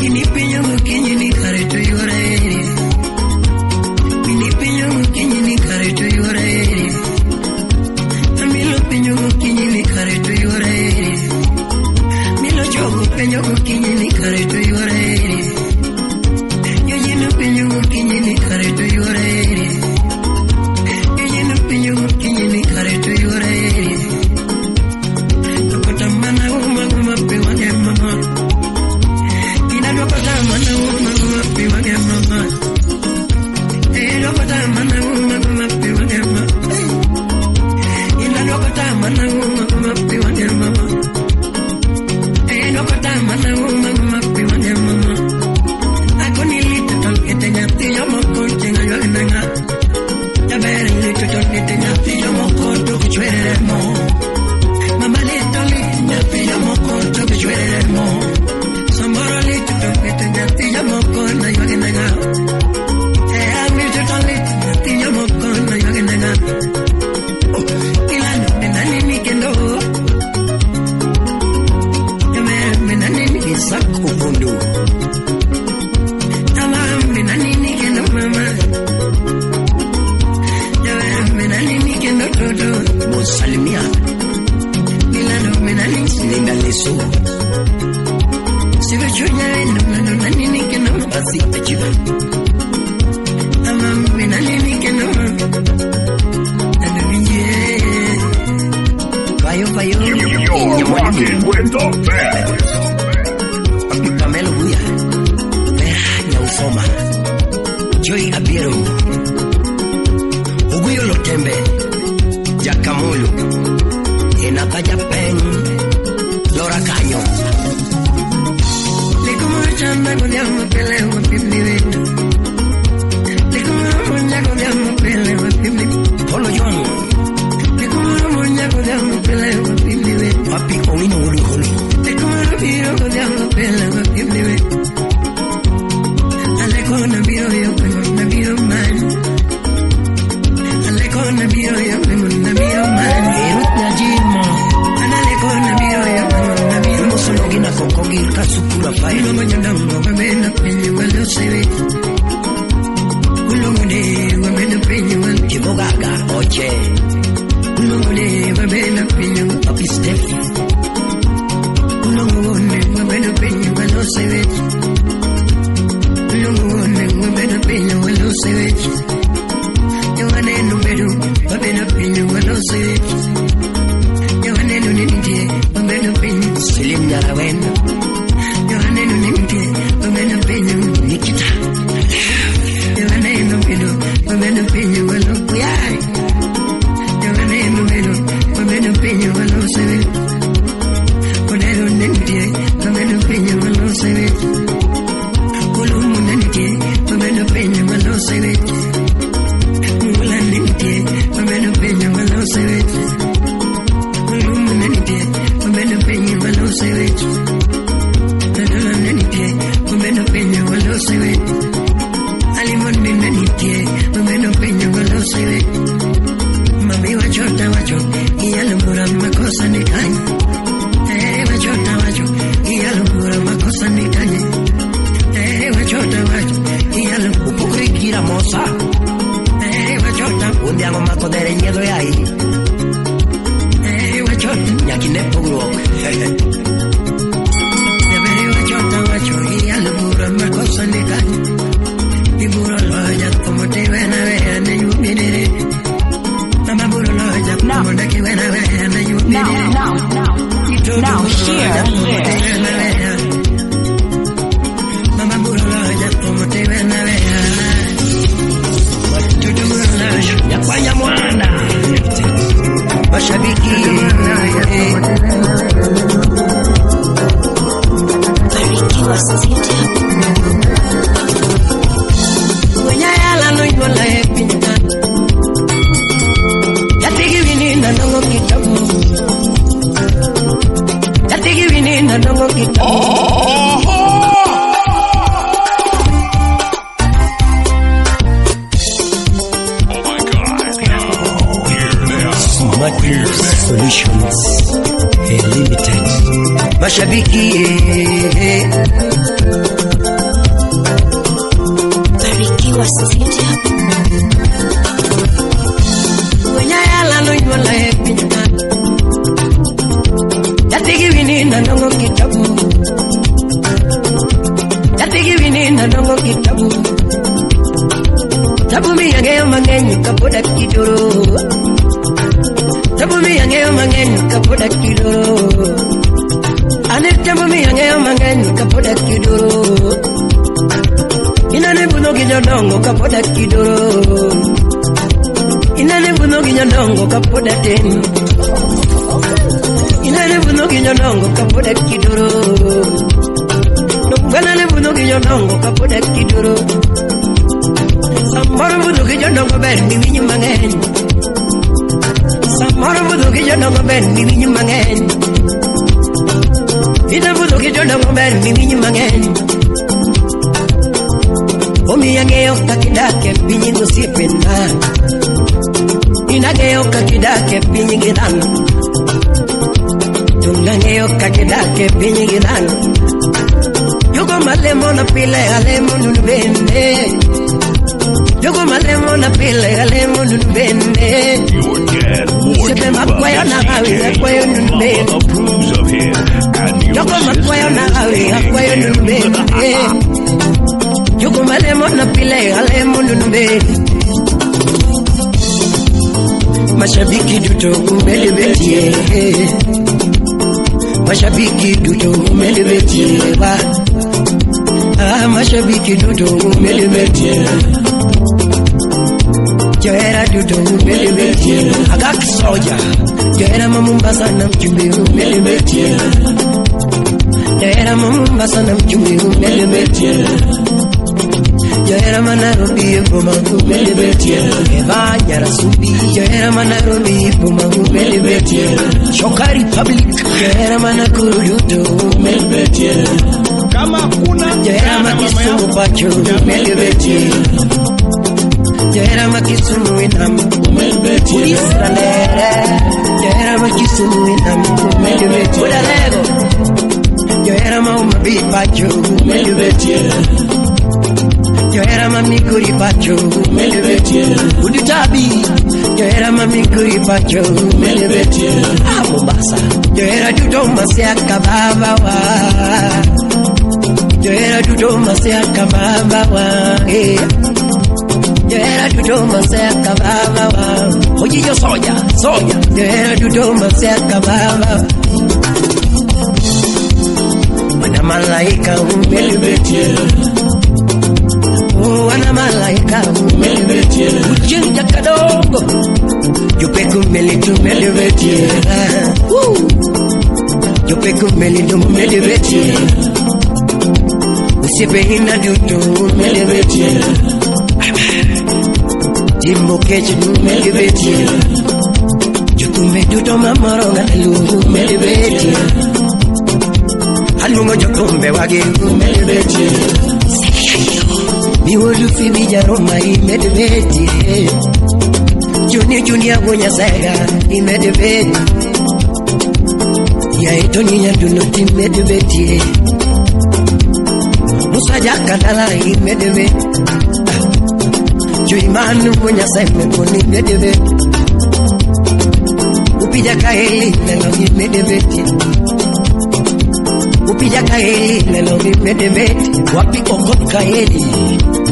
Speaker 5: Ini pinyo gokinyi ni kare tuyore. Ini pinyo gokinyi ni kare tuyore. Milo pinyo gokinyi ni kare tuyore. Milo chogo pinyo gokinyi ni kare tuyore. Yoyino pinyo gokinyi ni kare tuyore. Yoyino pinyo gokinyi ni kare tuyore. Lokota mana uma uma pe wange mama. Ina lokota mana uma uma pe wange mama. Eh lokota mana uma uma pe wange mama. Ina lokota mana uma uma pe wange mama. Eh lokota mana uma uma pe wange mama. Akoni lito ton etenya ti yomo kontenga yogenanga. Tabere lito ton etenya ti yomo konto kichweremo. Mama lito lito nyathi yomo konto kichweremo. Samoro lito ton etenya ti yomo kona yogenanga. Eh amito ton lito nyathi yomo kona yogenanga. Oh ilano menani ni kendo. Yame menani ni Isaac Opondo. Ama menani ni kendo mama. Yame menani ni kendo toto. Mosalimia. Milano menani Linda Leso. Sibe chunya eno nani ni kendo basi achiva. Ama menani ni kendo mama. Anavinje. Bayo bayo.
Speaker 2: You're rocking with the best.
Speaker 5: Pamela Buya. Vera Nyausoma. Joy Abiero. Uguyo Lotembe. Jakamulu. Enapa Japeng. Lora Caño. Likumo chanda godhiambo pele wapimni wetu. Likumo munya godhiambo pele wapimni. Polo John. Likumo munya godhiambo pele wapimni wetu. Papi Owino Wulu Hulu. Likumo biro godhiambo pele wapimni wetu. Aleko na biro yo na biro man. Aleko na biro yo na biro man. Erut na jimo. Analeko na biro yo na biro. Mosologi na kokogi kasukula fai. Ulo manyandambo wamena penye walo sewe. Ulo ngune wamena penye walo kibogaga oche. Ulo ngune wamena penye papi Steph. Ulo ngune wamena penye walo sewe. Ulo ngune wamena penye walo sewe. Yohane numberu wamena penye walo sewe. Yohane nuninde wamena penye Selim Nyarawen. Yohane nuninde wamena penye Nikita. Yohane numberu wamena penye walo kuyari. Yohane numberu wamena penye walo sewe. Konero nuninde wamena penye walo sewe. Kulumu nuninde wamena penye walo sewe. Mula nuninde wamena penye walo sewe. Kulumu nuninde wamena penye walo sewe. Ndola nuninde wamena penye walo sewe. Alimon nuninde wamena penye walo sewe. Mami wachota wacho iyalungura makosa ni kanye. Eh wachota wacho iyalungura makosa ni kanye. Eh wachota wacho iyalungura upukri kira mosa. Eh wachota undiango makodere nyedo yai. Eh wachota nyakine pogruok.
Speaker 3: Now hear this.
Speaker 5: Mashabiki
Speaker 7: Barikiwa Studio.
Speaker 5: Wenyayala no ibola epinya Yatigi wini na nongo kitabu Yatigi wini na nongo kitabu
Speaker 2: Oh my God. Now hear this.
Speaker 5: Smart Solutions Limited. Mashabiki
Speaker 7: Barikiwa Studio.
Speaker 5: Wenyayala no ibola epinya Yatigi wini na nongo kitabu Yatigi wini na nongo kitabu Tabu mi ang'eyo mang'eny kapoda kidoro Tabu mi ang'eyo mang'eny kapoda kidoro Ane tabu mi ang'eyo mang'eny kapoda kidoro Inane budho gi jodongo kapoda kidoro Inane budho gi jodongo kapoda tin Inane budho gi jodongo kapoda kidoro Nongwana budho gi jodongo kapoda kidoro Samoro budho gi jodongo ber miwinjo mang'eny Samoro budho gi jodongo ber miwinjo mang'eny Ina budho gi jodongo ber miwinjo mang'eny Omiyo ang'eyo kaka idak e piny gi osiepena In ang'eyo kaka idak e piny gi dhano Donge ang'eyo kaka idak e piny gi dhano Jogo malemo na pile alemo nunu bende Jogo malemo na pile alemo nunu bende
Speaker 2: Your dad warned
Speaker 5: Osiepe
Speaker 2: you about
Speaker 5: makwayo
Speaker 2: this
Speaker 5: na hawi
Speaker 2: DJ.
Speaker 5: akwayo
Speaker 2: Your
Speaker 5: nunu
Speaker 2: mama
Speaker 5: bende
Speaker 2: approves of him, and your
Speaker 5: Jogo
Speaker 2: sister
Speaker 5: makwayo na
Speaker 2: is
Speaker 5: hawi akwayo
Speaker 2: dating
Speaker 5: nunu
Speaker 2: him.
Speaker 5: bende Jogo malemo na pile alemo nunu bende Mashabiki duto umele betie Mashabiki duto umele betie ba Ah mashabiki duto umele betie Johera duto umele betie Agak soja Johera ma Mombasa na mjumbe umele betie Johera ma Mombasa na mjumbe umele betie Johera ma Nairobi e boma umele betie Eva Nyarasubi Johera ma Nairobi e boma umele betie Shokari Public Johera ma Nakuru duto umele betie
Speaker 4: Kama hakuna
Speaker 5: Johera ma
Speaker 4: kaa na mama
Speaker 5: Kisumu
Speaker 4: yako.
Speaker 5: pacho umele betie Johera ma Kisumu inam Ulisralere Johera ma Kisumu inam umele betie Udalego Johera ma Homa Bay pacho umele betie Johera ma Migori pacho umele betie Udutabi Johera ma Migori pacho umele betie Ah Mombasa Johera duto masiaka baba wa Johera duto masiaka baba wa eh Johera duto masiaka baba wa Ojijo soja soja Johera duto masiaka baba Wana malaika umele betie Oh wana malaika umele betie Ujinja kadogo Jupeku mele tumele betie Woo Jupeku mele tumele betie Usiepe ina duto umele betie Jimbo kech umele betie Jothumbe duto mamoro ng'aluongo umele betie Aluongo jothumbe wagi umele betie Miwuodu Phoebe Jaroma imed betie Junior Junior Wuonyasega imed betie Yae Tony Nyanduno timed betie Musa Jakadala imed betie Joimanu Wuonyaseme imed betie Upija Kaheli lelo imed betie Upija Kaheli lelo imed betie Wapi Okot Kaheli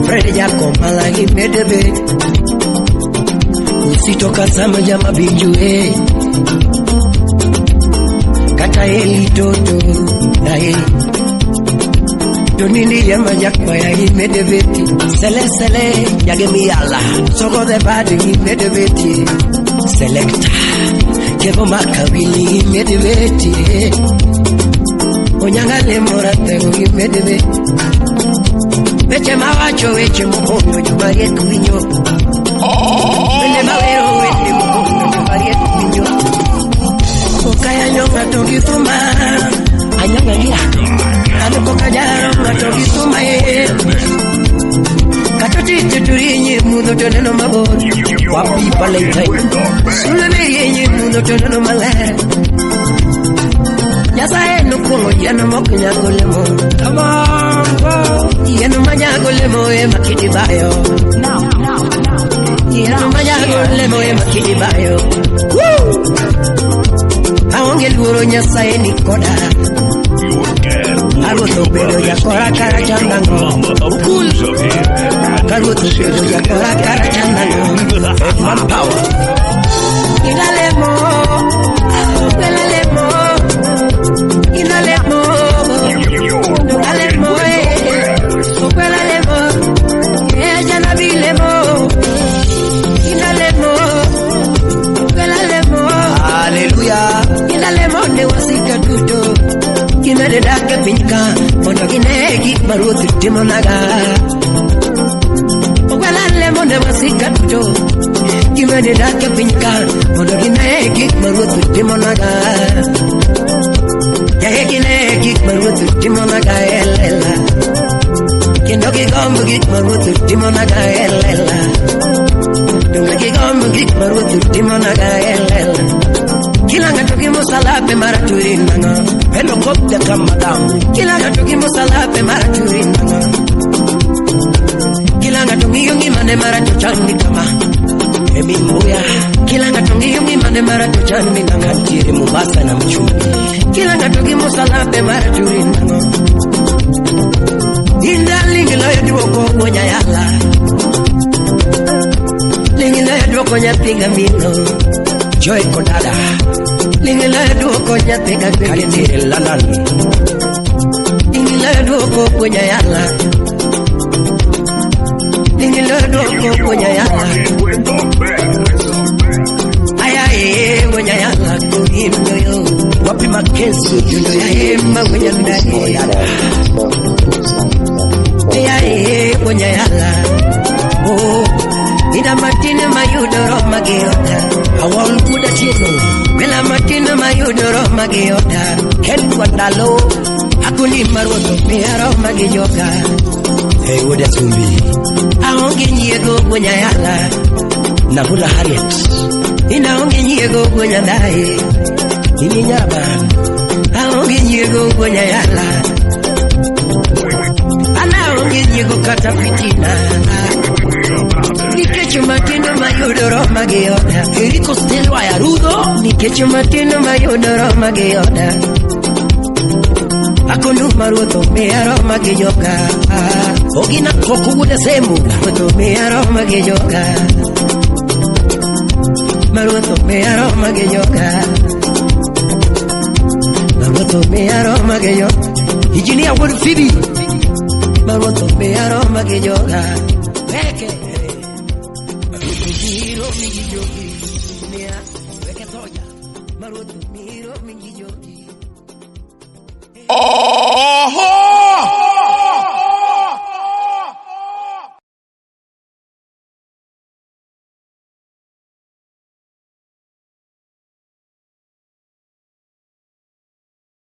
Speaker 5: Fred Jakomala imed betie Usitoka sama jama binju eh. Kata elitoto nae Donini yama jakwaya imedebeti Sele sele yagemiala Sogo de badi imedebeti Selecta Kevo makawili imedebeti Onyangale moratego imedebeti Weche mawacho weche mukono jumarie kuinyo Wende mawero wende mukono jumarie kuinyo Okaya nyonga togithuma Anyanga ngira Anuko kajaro ngatogithuma ye Katoti tuturinyi mudho toneno mabor
Speaker 6: Wapi Valentine
Speaker 5: Sulane yenye mudho toneno maler Nyasaye nokuongo yien mok nyago olemo Yien manyago olemo ema kidi bayo Yien manyago olemo ema kidi bayo Aonge luoro Nyasaye ni koda Aruoth obedo jakora kara chandango Karuoth obedo jakora kara chandango
Speaker 6: Man power
Speaker 5: Inalemo Inalemo Inalemo Inalemo Inalemo Janabilemo Inalemo Inalemo
Speaker 6: Hallelujah
Speaker 5: Inalemo ne wasika duto Gimede dak e piny ka mondo gine gik ma ruoth timonaga Ogwela lemo ne wasika duto Gimede dak e piny ka mondo gine gik ma ruoth timonaga Yaye gine gik ma ruoth timonaga elela Kendo gigombo gik ma ruoth timonaga elela Donge gigombo gik ma ruoth timonaga elela Kila ng'ato gi musalape mar turi nang'o
Speaker 6: Helicopter kama damu
Speaker 5: Kila ng'ato gi musalape mar turi nang'o Kila ng'ato ng'iyo ngimane mar to chalni kama
Speaker 6: Emi Mbuya
Speaker 5: Kila ng'ato ng'iyo ngimane mar to chalni nang'o
Speaker 6: Kantiere Mombasa na Mchumbi
Speaker 5: Kila ng'ato gi musalape mar turi nang'o Inda lingi loyo duoko wuonyayala Lingi loyo duoko nyathi gamino
Speaker 6: Joy Kodada
Speaker 5: Lingi loyo duoko nyathi gagwenge
Speaker 6: Kantiere London
Speaker 5: Lingi loyo duoko wuonyayala Lingi loyo duoko wuonyayala Aya e wuonyayala kuindo yo
Speaker 6: Wapi Makenzi
Speaker 5: Yundo ya ema wuonyandani Aya e wuonyayala Oh Ina matine mayudoro magioda
Speaker 6: Awol kuda chieno
Speaker 5: Wela matine mayudoro magioda
Speaker 6: Ken Wandalo
Speaker 5: Akuni maruoth miaro magijoga
Speaker 6: Hey wuod Asumbi
Speaker 5: Aonge nyiego wuonyayala
Speaker 6: Nabula Harriet
Speaker 5: Ina onge nyiego wuonyandae
Speaker 6: Ini Nyaraban
Speaker 5: Aonge nyiego wuonyayala Ana onge nyiego kata fitina Nikech matindo mayudoro magioda
Speaker 6: Eriko Stelwa ya Rudo
Speaker 5: Nikech matindo mayudoro magioda Akondu maruoth miaro magijoga
Speaker 6: Ogina koko wuod Asembo
Speaker 5: Ruoth miaro magijoga Maruoth miaro magijoga Maruoth miaro magijoga
Speaker 6: Engineer wuod Phoebe
Speaker 5: Maruoth miaro magijoga Weke Maruoth miro migijogi Weke toja Maruoth miro migijogi
Speaker 2: Oh!